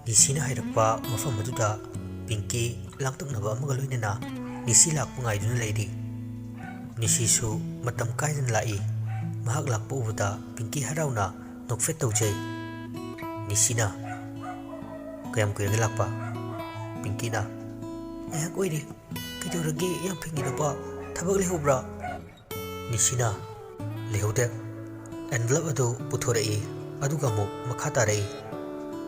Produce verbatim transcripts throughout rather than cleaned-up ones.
ꯅꯤꯁꯤꯅ ꯍꯥꯏꯔꯛꯄ ꯃꯐꯝ ꯑꯗꯨꯗ ꯄꯤꯡꯀꯤ ꯂꯥꯡꯇꯛꯅꯕ ꯑꯃꯒ ꯂꯣꯏꯅꯅ ꯅꯤꯁꯤ ꯂꯥꯛꯄ ꯉꯥꯏꯗꯨꯅ ꯂꯩꯔꯤ꯫ ꯅꯤꯁꯤꯁꯨ ꯃꯇꯝ ꯀꯥꯏꯗꯅ ꯂꯥꯛꯏ꯫ ꯃꯍꯥꯛ ꯂꯥꯛꯄ ꯎꯕꯗ ꯄꯤꯡꯀꯤ ꯍꯔꯥꯎꯅ ꯅꯣꯛꯐꯦꯠ ꯇꯧꯖꯩ꯫ ꯅꯤꯁꯤꯅ, "ꯀꯌꯥꯝ ꯀꯨꯏꯔꯒꯦ ꯂꯥꯛꯄ?" ꯄꯤꯡꯀꯤꯅ, "ꯉꯥꯏꯍꯥꯛ ꯑꯣꯏꯔꯦ꯫ ꯀꯩꯗꯧꯔꯒꯦ ꯌꯥꯝ ꯐꯤꯡꯉꯤꯗꯨꯕꯣ? ꯊꯕꯛ ꯂꯩꯍꯧꯕ꯭ꯔꯥ?" ꯅꯤꯁꯤꯅ, "ꯂꯩꯍꯧꯗꯦ꯫" ꯑꯦꯟꯚꯂꯞ ꯑꯗꯨ ꯄꯨꯊꯣꯔꯛꯏ, ꯑꯗꯨꯒ ꯑꯃꯨꯛ ꯃꯈꯥ ꯇꯥꯔꯛꯏ,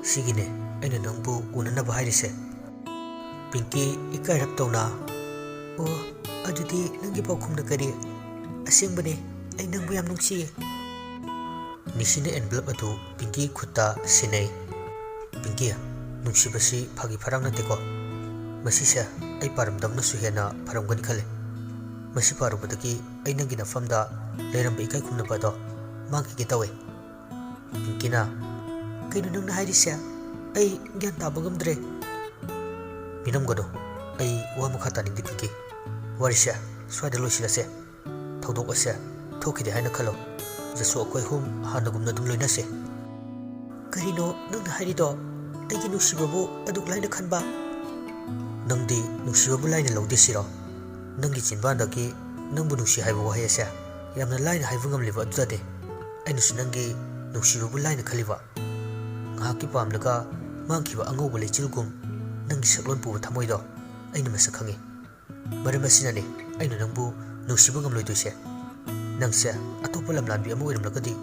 "ꯁꯤꯒꯤꯅꯦ ꯑꯩꯅ ꯅꯪꯕꯨ ꯎꯅꯅꯕ ꯍꯥꯏꯔꯤꯁꯦ꯫" ꯄꯤꯡꯀꯤ ꯏꯀꯥꯏꯔꯞ ꯇꯧꯅ, "ꯑꯣ, ꯑꯗꯨꯗꯤ ꯅꯪꯒꯤ ꯄꯥꯎꯈꯨꯝꯅ ꯀꯔꯤ? ꯑꯁꯦꯡꯕꯅꯦ, ꯑꯩ ꯅꯪꯕꯨ ꯌꯥꯝ ꯅꯨꯡꯁꯤꯌꯦ꯫" ꯅꯤꯁꯤꯅ ꯑꯦꯟꯚꯂꯞ ꯑꯗꯨ ꯄꯤꯡꯀꯤ ꯈꯨꯠꯇ ꯁꯤꯟꯅꯩ꯫ "ꯄꯤꯡꯀꯤ, ꯅꯨꯡꯁꯤꯕꯁꯤ ꯐꯥꯒꯤ ꯐꯔꯥꯡ ꯅꯠꯇꯦꯀꯣ꯫ ꯃꯁꯤꯁꯦ ꯑꯩ ꯄꯥꯔꯝꯗꯕꯅꯁꯨ ꯍꯦꯟꯅ ꯐꯔꯝꯒꯅꯤ ꯈꯜꯂꯦ꯫ ꯃꯁꯤ ꯄꯥꯔꯨꯕꯗꯒꯤ ꯑꯩ ꯅꯪꯒꯤ ꯅꯐꯝꯗ ꯂꯩꯔꯝꯕ ꯏꯀꯥꯏ ꯈꯨꯝꯅꯕ ꯑꯗꯣ ꯃꯥꯡꯈꯤꯒꯦ ꯇꯧꯋꯦ꯫" ꯄꯤꯡꯀꯤꯅ, "ꯀꯩꯅꯣ ꯅꯪꯅ ꯍꯥꯏꯔꯤꯁꯦ? ꯑꯩ ꯒ꯭ꯌꯥꯟ ꯇꯥꯕ ꯉꯝꯗ꯭ꯔꯦ꯫" "ꯃꯤꯅꯝꯒꯅꯨ, ꯑꯩ ꯋꯥ ꯃꯈꯥ ꯇꯥꯅꯤꯡꯗꯦ ꯄꯤꯡꯀꯤ꯫ ꯋꯥꯔꯤꯁꯦ ꯁ꯭ꯋꯥꯏꯗ ꯂꯣꯏꯁꯤꯜꯂꯁꯦ꯫ ꯊꯧꯗꯣꯛ ꯑꯁꯦ ꯊꯣꯛꯈꯤꯗꯦ ꯍꯥꯏꯅ ꯈꯜꯂꯣ꯫ ꯖꯁꯨ ꯑꯩꯈꯣꯏ ꯑꯍꯨꯝ ꯍꯥꯟꯅꯒꯨꯝꯅ ꯑꯗꯨꯝ ꯂꯣꯏꯅꯁꯦ꯫" "ꯀꯔꯤꯅꯣ ꯅꯪꯅ ꯍꯥꯏꯔꯤꯗꯣ? ꯑꯩꯒꯤ ꯅꯨꯡꯁꯤꯕꯕꯨ ꯑꯗꯨꯛ ꯂꯥꯏꯅ ꯈꯟꯕ?" "ꯅꯪꯗꯤ ꯅꯨꯡꯁꯤꯕꯕꯨ ꯂꯥꯏꯅ ꯂꯧꯗꯦ ꯁꯤꯔꯣ? ꯅꯪꯒꯤ ꯆꯤꯟꯕꯥꯟꯗꯒꯤ ꯅꯪꯕꯨ ꯅꯨꯡꯁꯤ ꯍꯥꯏꯕ ꯋꯥꯍꯩ ꯑꯁꯦ ꯌꯥꯝꯅ ꯂꯥꯏꯅ ꯍꯥꯏꯕ ꯉꯝꯂꯤꯕ ꯑꯗꯨꯗꯅꯦ ꯑꯩꯅꯁꯨ ꯅꯪꯒꯤ ꯅꯨꯡꯁꯤꯕꯕꯨ ꯂꯥꯏꯅ ꯈꯜꯂꯤꯕ꯫ ꯉꯥꯏꯍꯥꯛꯀꯤ ꯄꯥꯝꯂꯒ ꯃꯥꯡꯈꯤꯕ ꯑꯉꯧꯕ ꯂꯩꯆꯤꯜꯒꯨꯝ ꯅꯪꯒꯤ ꯁꯛꯂꯣꯟ ꯄꯨꯕ ꯊꯃꯣꯏꯗꯣ ꯑꯩꯅ ꯃꯁꯛ ꯈꯪꯉꯤ꯫ ꯃꯔꯝ ꯑꯁꯤꯅꯅꯦ ꯑꯩꯅ ꯅꯪꯕꯨ ꯅꯨꯡꯁꯤꯕ ꯉꯝꯂꯣꯏꯗꯣꯏꯁꯦ꯫ ꯅꯪꯁꯦ ꯑꯇꯣꯞꯄ ꯂꯝꯂꯥꯟꯕꯤ ꯑꯃ ꯑꯣꯏꯔꯝꯂꯒꯗꯤ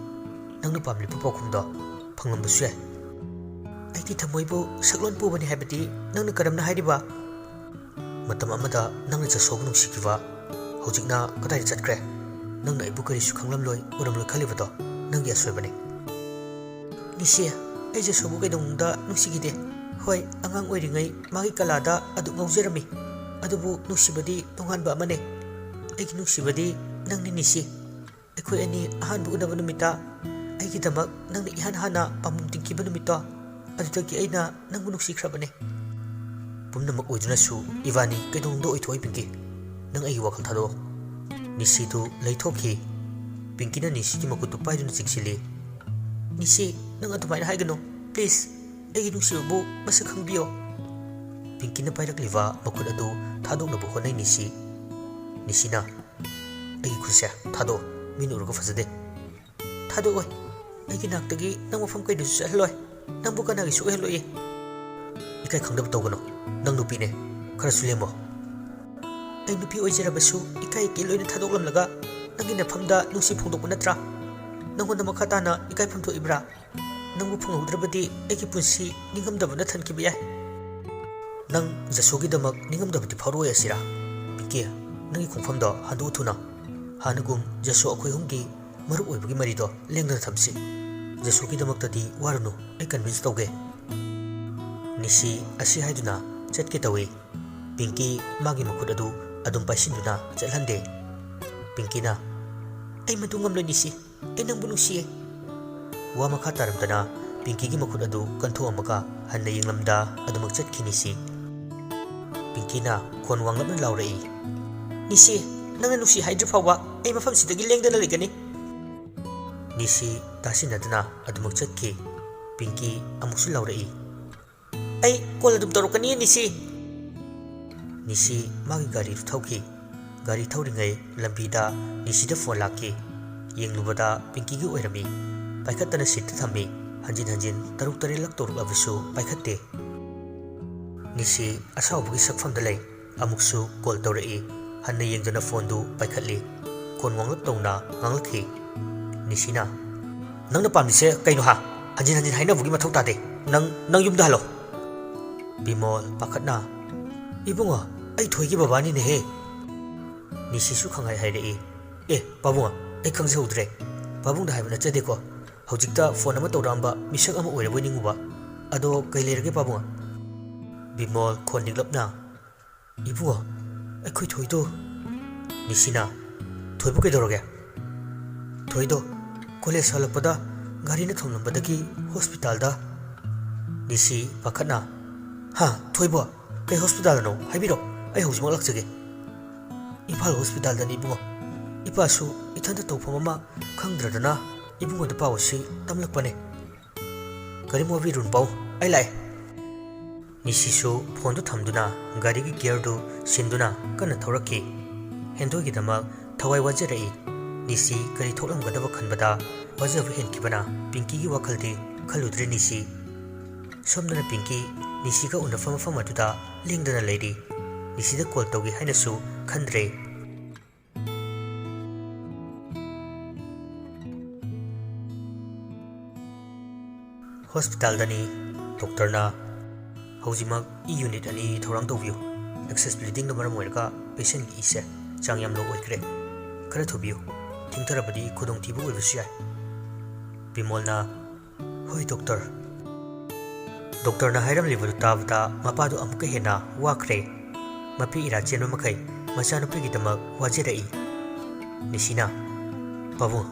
ꯅꯪꯅ ꯄꯥꯝꯂꯤꯕ ꯄꯥꯎꯈꯨꯝꯗꯣ ꯐꯪꯂꯝꯕꯁꯨ ꯌꯥꯏ꯫" "ꯑꯩꯒꯤ ꯊꯃꯣꯏꯕꯨ ꯁꯛꯂꯣꯟ ꯄꯨꯕꯅꯤ ꯍꯥꯏꯕꯗꯤ ꯅꯪꯅ ꯀꯔꯝꯅ ꯍꯥꯏꯔꯤꯕ?" "ꯃꯇꯝ ꯑꯃꯗ ꯅꯪꯅ ꯖꯁꯣꯕꯨ ꯅꯨꯡꯁꯤꯈꯤꯕ ꯍꯧꯖꯤꯛꯅ ꯀꯗꯥꯏꯗ ꯆꯠꯈ꯭ꯔꯦ? ꯅꯪꯅ ꯑꯩꯕꯨ ꯀꯔꯤꯁꯨ ꯈꯪꯂꯝꯂꯣꯏ, ꯎꯔꯝꯂꯣꯏ ꯈꯜꯂꯤꯕꯗꯣ ꯅꯪꯒꯤ ꯑꯁꯣꯏꯕꯅꯤ꯫" "ꯅꯤꯁꯤ, ꯑꯩ ꯖꯁꯣꯕꯨ ꯀꯩꯗꯧꯅꯨꯡꯗ ꯅꯨꯡꯁꯤꯈꯤꯗꯦ꯫ ꯍꯣꯏ, ꯑꯉꯥꯡ ꯑꯣꯏꯔꯤꯉꯩ ꯃꯥꯒꯤ ꯀꯂꯥꯗ ꯑꯗꯨꯛ ꯉꯥꯎꯖꯔꯝꯃꯤ꯫ ꯑꯗꯨꯕꯨ ꯅꯨꯡꯁꯤꯕꯗꯤ ꯇꯣꯉꯥꯟꯕ ꯑꯃꯅꯦ꯫ ꯑꯩꯒꯤ ꯅꯨꯡꯁꯤꯕꯗꯤ ꯅꯪꯅꯤ ꯅꯤꯁꯤ꯫ ꯑꯩꯈꯣꯏ ꯑꯅꯤ ꯑꯍꯥꯟꯕ ꯎꯅꯕ ꯅꯨꯃꯤꯠꯇ ꯑꯩꯒꯤꯗꯃꯛ ꯅꯪꯅ ꯏꯍꯥꯟ ꯍꯥꯟꯅ ꯄꯥꯝꯕꯣꯝ ꯇꯤꯡꯈꯤꯕ ꯅꯨꯃꯤꯠꯇꯣ, ꯑꯗꯨꯗꯒꯤ ꯑꯩꯅ ꯅꯪꯕꯨ ꯅꯨꯡꯁꯤꯈ꯭ꯔꯕꯅꯦ꯫" "ꯄꯨꯝꯅꯃꯛ ꯑꯣꯏꯗꯨꯅꯁꯨ ꯏꯕꯥꯅꯤ ꯀꯩꯗꯧꯅꯨꯡꯗ ꯑꯣꯏꯊꯣꯛꯑꯣꯏ ꯄꯤꯡꯀꯤ꯫ ꯅꯪ ꯑꯩꯒꯤ ꯋꯥꯈꯜ ꯊꯥꯗꯣꯛꯑꯣ꯫" ꯅꯤꯁꯤꯗꯨ ꯂꯩꯊꯣꯛꯈꯤ꯫ ꯄꯤꯡꯀꯤꯅ ꯅꯤꯁꯤꯒꯤ ꯃꯈꯨꯠꯇꯨ ꯄꯥꯏꯗꯨꯅ ꯆꯤꯡꯁꯤꯜꯂꯤ꯫ "ꯅꯤꯁꯤ, ꯅꯪ ꯑꯗꯨꯃꯥꯏꯅ ꯍꯥꯏꯒꯅꯨ, please꯫ ꯑꯩꯒꯤ ꯅꯨꯡꯁꯤꯕꯕꯨ ꯃꯁꯛ ꯈꯪꯕꯤꯌꯣ꯫ ꯄꯤꯡꯀꯤꯅ ꯄꯥꯏꯔꯛꯂꯤꯕ ꯃꯈꯨꯠ ꯑꯗꯨ ꯊꯥꯗꯣꯛꯅꯕ ꯍꯣꯠꯅꯩ ꯅꯤꯁꯤ꯫ ꯅꯤꯁꯤꯅ, "ꯑꯩꯒꯤ ꯈꯨꯠꯁꯦ ꯊꯥꯗꯣꯛꯑꯣ, ꯃꯤꯅ ꯎꯔꯒ ꯐꯖꯗꯦ꯫ ꯊꯥꯗꯣꯛꯑꯣꯏ, ꯑꯩꯒꯤ ꯅꯥꯛꯇꯒꯤ ꯅꯪ ꯃꯐꯝ ꯀꯩꯗꯁꯨ ꯆꯠꯍꯜꯂꯣꯏ, ꯅꯪꯕꯨ ꯀꯅꯥꯒꯤꯁꯨ ꯑꯣꯏꯍꯜꯂꯣꯏꯌꯦ꯫ ꯏꯀꯥꯏ ꯈꯪꯗꯕ ꯇꯧꯒꯅꯨ, ꯅꯪ ꯅꯨꯄꯤꯅꯦ, ꯈꯔꯁꯨ ꯂꯦꯝꯃꯣ꯫ ꯑꯩ ꯅꯨꯄꯤ ꯑꯣꯏꯖꯔꯕꯁꯨ ꯏꯀꯥꯏ ꯏꯀꯦ ꯂꯣꯏꯅ ꯊꯥꯗꯣꯛꯂꯝꯂꯒ ꯅꯪꯒꯤ ꯅꯐꯝꯗ ꯅꯨꯡꯁꯤ ꯐꯣꯡꯗꯣꯛꯄ ꯅꯠꯇ꯭ꯔꯥ? ꯅꯪꯉꯣꯟꯗ ꯃꯈꯥ ꯇꯥꯅ ꯏꯀꯥꯏꯐꯝ ꯊꯣꯛꯏꯕ꯭ꯔꯥ? ꯅꯪꯕꯨ ꯐꯪꯍꯧꯗ꯭ꯔꯕꯗꯤ ꯑꯩꯒꯤ ꯄꯨꯟꯁꯤ ꯅꯤꯡꯉꯝꯗꯕꯅ ꯊꯟꯈꯤꯕ ꯌꯥꯏ꯫ ꯅꯪ ꯖꯁꯨꯒꯤꯗꯃꯛ ꯅꯤꯡꯉꯝꯗꯕꯗꯤ ꯐꯥꯎꯔꯣꯏ ꯑꯁꯤꯔꯥ? ꯄꯤꯡꯀꯤ, ꯅꯪꯒꯤ ꯈꯣꯡꯐꯝꯗꯣ ꯍꯟꯗꯣꯛꯎ ꯊꯨꯅ꯫ ꯍꯥꯟꯅꯒꯨꯝ ꯖꯁꯨ ꯑꯩꯈꯣꯏ ꯑꯍꯨꯝꯒꯤ ꯃꯔꯨꯞ ꯑꯣꯏꯕꯒꯤ ꯃꯔꯤꯗꯣ ꯂꯦꯡꯗꯅ ꯊꯝꯁꯤ꯫ ꯖꯁꯨꯒꯤꯗꯃꯛꯇꯗꯤ ꯋꯥꯔꯨꯅꯨ, ꯑꯩ convince ꯇꯧꯒꯦ꯫" ꯅꯤꯁꯤ ꯑꯁꯤ ꯍꯥꯏꯗꯨꯅ ꯆꯠꯀꯦ ꯇꯧꯏ꯫ ꯄꯤꯡꯀꯤ ꯃꯥꯒꯤ ꯃꯈꯨꯠ ꯑꯗꯨ ꯑꯗꯨꯝ ꯄꯥꯏꯁꯤꯟꯗꯨꯅ ꯆꯠꯍꯟꯗꯦ꯫ ꯄꯤꯡꯀꯤꯅ, "ꯑꯩ ꯃꯗꯨ ꯉꯝꯂꯣꯏ ꯅꯤꯁꯤ, ꯑꯩ ꯅꯪꯕꯨ ꯅꯨꯡꯁꯤꯌꯦ꯫" ꯋꯥ ꯃꯈꯥ ꯇꯥꯔꯝꯗꯅ ꯄꯤꯡꯀꯤꯒꯤ ꯃꯈꯨꯠ ꯑꯗꯨ ꯀꯟꯊꯣꯛꯑꯝꯃꯒ ꯍꯟꯅ ꯌꯦꯡꯂꯝꯗ ꯑꯗꯨꯃꯛ ꯆꯠꯈꯤ ꯅꯤꯁꯤ꯫ ꯄꯤꯡꯀꯤꯅ ꯈꯣꯟ ꯋꯥꯡꯂꯞꯅ ꯂꯥꯎꯔꯛꯏ, "ꯅꯤꯁꯤ, ꯅꯪꯅ ꯅꯨꯡꯁꯤ ꯍꯥꯏꯗ꯭ꯔꯤ ꯐꯥꯎꯕ ꯑꯩ ꯃꯐꯝꯁꯤꯗꯒꯤ ꯂꯦꯡꯗꯅ ꯂꯩꯒꯅꯤ꯫" ꯅꯤꯁꯤ ꯇꯥꯁꯤꯟꯅꯗꯅ ꯑꯗꯨꯃꯛ ꯆꯠꯈꯤ꯫ ꯄꯤꯡꯀꯤ ꯑꯃꯨꯛꯁꯨ ꯂꯥꯎꯔꯛꯏ, "ꯑꯩ call ꯑꯗꯨꯝ ꯇꯧꯔꯛꯀꯅꯤ ꯅꯤꯁꯤ꯫" ꯅꯤꯁꯤ ꯃꯥꯒꯤ ꯒꯥꯔꯤꯗꯨ ꯊꯧꯈꯤ꯫ ꯒꯥꯔꯤ ꯊꯧꯔꯤꯉꯩ ꯂꯝꯕꯤꯗ ꯅꯤꯁꯤꯗ phone ꯂꯥꯛꯈꯤ꯫ ꯌꯦꯡꯂꯨꯕꯗ ꯄꯤꯡꯀꯤꯒꯤ ꯑꯣꯏꯔꯝꯃꯤ꯫ ꯄꯥꯏꯈꯠꯇꯅ seatꯇ ꯊꯝꯃꯤ꯫ ꯍꯟꯖꯤꯟ ꯍꯟꯖꯤꯟ ꯇꯔꯨꯛ ꯇꯔꯦꯠꯂꯛ ꯇꯧꯔꯛꯂꯕꯁꯨ ꯄꯥꯏꯈꯠꯇꯦ꯫ ꯅꯤꯁꯤ ꯑꯁꯥꯎꯕꯒꯤ ꯁꯛꯐꯝꯗ ꯂꯩ꯫ ꯑꯃꯨꯛꯁꯨ call ꯇꯧꯔꯛꯏ꯫ ꯍꯟꯅ ꯌꯦꯡꯗꯅ phoneꯗꯨ ꯄꯥꯏꯈꯠꯂꯤ꯫ ꯈꯣꯟ ꯋꯥꯡꯂꯞ ꯇꯧꯅ ꯉꯥꯡꯂꯛꯈꯤ꯫ ꯅꯤꯁꯤꯅ, "ꯅꯪꯅ ꯄꯥꯝꯂꯤꯁꯦ ꯀꯩꯅꯣ ꯍꯥ? ꯍꯟꯖꯤꯟ ꯍꯟꯖꯤꯟ ꯍꯥꯏꯅꯕꯒꯤ ꯃꯊꯧ ꯇꯥꯗꯦ꯫ ꯅꯪ, ꯅꯪ ꯌꯨꯝꯗ ꯍꯜꯂꯣ꯫" ꯕꯤꯃꯣꯜ ꯄꯥꯈꯠꯅ, "ꯏꯕꯨꯡꯉꯣ, ꯑꯩ ꯊꯣꯏꯒꯤ ꯕꯕꯥꯅꯤꯅꯦꯍꯦ꯫" ꯅꯤꯁꯤꯁꯨ ꯈꯪꯍꯥꯏ ꯍꯥꯏꯔꯛꯏ, "ꯑꯦ, ꯄꯥꯕꯨꯡ, ꯑꯩ ꯈꯪꯖꯍꯧꯗ꯭ꯔꯦ꯫ ꯄꯥꯕꯨꯡꯗ ꯍꯥꯏꯕ ꯅꯠꯆꯗꯦꯀꯣ꯫ ꯍꯧꯖꯤꯛꯇ phone ꯑꯃ ꯇꯧꯔꯛꯑꯝꯕ ꯃꯤꯁꯛ ꯑꯃ ꯑꯣꯏꯔꯕꯣꯏ ꯅꯤꯡꯉꯨꯕ꯫ ꯑꯗꯣ ꯀꯩ ꯂꯩꯔꯒꯦ ꯄꯥꯕꯨꯡ?" ꯕꯤꯃꯣꯜ ꯈꯣꯟ ꯅꯤꯛꯂꯞꯅ, "ꯏꯕꯨꯡꯉꯣ, ꯑꯩꯈꯣꯏ ꯊꯣꯏꯗꯣ꯫" ꯅꯤꯁꯤꯅ, "ꯊꯣꯏꯕꯨ ꯀꯩꯗꯧꯔꯒꯦ?" "ꯊꯣꯏꯗꯣ college ꯍꯜꯂꯛꯄꯗ ꯒꯥꯔꯤꯅ ꯊꯣꯝꯂꯝꯕꯗꯒꯤ hospitalꯗ꯫" ꯅꯤꯁꯤ ꯄꯥꯈꯠꯅ, "ꯍꯥ, ꯊꯣꯏꯕꯣ? ꯀꯩ hospitalꯅꯣ? ꯍꯥꯏꯕꯤꯔꯣ, ꯑꯩ ꯍꯧꯖꯤꯛꯃꯛ ꯂꯥꯛꯆꯒꯦ꯫" "ꯏꯝꯐꯥꯜ hospitalꯗꯅꯤ ꯏꯕꯨꯡꯉꯣ꯫ ꯏꯄꯥꯁꯨ ꯏꯊꯟꯇ ꯇꯧꯐꯝ ꯑꯃ ꯈꯪꯗ꯭ꯔꯗꯅ ꯏꯕꯨꯡꯉꯣꯗ ꯄꯥꯎ ꯑꯁꯤ ꯇꯝꯂꯛꯄꯅꯦ꯫" "ꯀꯔꯤꯝ ꯋꯥꯕꯤꯔꯨꯅꯨ ꯄꯥꯎ, ꯑꯩ ꯂꯥꯛꯑꯦ꯫ ꯅꯤꯁꯤꯁꯨ ꯐꯣꯟꯗꯨ ꯊꯝꯗꯨꯅ ꯒꯥꯔꯤꯒꯤ ꯒꯤꯌꯔꯗꯨ ꯁꯤꯟꯗꯨꯅ ꯀꯟꯅ ꯊꯧꯔꯛꯈꯤ꯫ ꯍꯦꯟꯊꯣꯏꯒꯤꯗꯃꯛ ꯊꯋꯥꯏ ꯋꯥꯖꯔꯛꯏ꯫ ꯅꯤꯁꯤ ꯀꯔꯤ ꯊꯣꯛꯂꯝꯒꯗꯕ ꯈꯟꯕꯗ ꯋꯥꯖꯕ ꯍꯦꯟꯈꯤꯕꯅ ꯄꯤꯡꯀꯤꯒꯤ ꯋꯥꯈꯜꯗꯤ ꯈꯜꯂꯨꯗ꯭ꯔꯦ ꯅꯤꯁꯤ꯫ ꯁꯣꯝꯗꯅ ꯄꯤꯡꯀꯤ ꯅꯤꯁꯤꯒ ꯎꯅꯐꯝ ꯃꯐꯝ ꯑꯗꯨꯗ ꯂꯦꯡꯗꯅ ꯂꯩꯔꯤ꯫ ꯅꯤꯁꯤꯗ ꯀꯣꯜ ꯇꯧꯒꯦ ꯍꯥꯏꯅꯁꯨ ꯈꯟꯗ꯭ꯔꯦ꯫ ꯍꯣꯁꯄꯤꯇꯥꯜꯗꯅꯤ꯫ ꯗꯣꯛꯇꯔꯅ, "ꯍꯧꯖꯤꯛꯃꯛ ꯏ ꯌꯨꯅꯤꯠ ꯑꯅꯤ ꯊꯧꯔꯥꯡ ꯇꯧꯕꯤꯌꯨ꯫ ꯑꯦꯛꯁꯦꯁ ꯕ꯭ꯂꯤꯗꯤꯡꯅ ꯃꯔꯝ ꯑꯣꯏꯔꯒ ꯄꯦꯁꯦꯟꯒꯤ ꯏꯁꯦ ꯆꯥꯡ ꯌꯥꯝ ꯂꯣ ꯑꯣꯏꯈ꯭ꯔꯦ꯫ ꯈꯔ ꯊꯨꯕꯤꯌꯨ꯫ ꯊꯦꯡꯊꯔꯕꯗꯤ ꯈꯨꯗꯣꯡꯊꯤꯕ ꯑꯣꯏꯕꯁꯨ ꯌꯥꯏ"꯫ ꯕꯤꯃꯣꯜꯅ, "ꯍꯣꯏ ꯗꯣꯛꯇꯔ"꯫ ꯗꯣꯛꯇꯔꯅ ꯍꯥꯏꯔꯝꯂꯤꯕꯗꯨ ꯇꯥꯕꯗ ꯃꯄꯥꯗꯨ ꯑꯃꯨꯛꯀ ꯍꯦꯟꯅ ꯋꯥꯈ꯭ꯔꯦ꯫ ꯃꯄꯤ ꯏꯔꯥ ꯆꯦꯟꯕ ꯃꯈꯩ ꯃꯆꯥꯅꯨꯄꯤꯒꯤꯗꯃꯛ ꯋꯥꯖꯔꯛꯏ꯫ ꯅꯤꯁꯤꯅ, "ꯄꯥꯕꯨꯡ,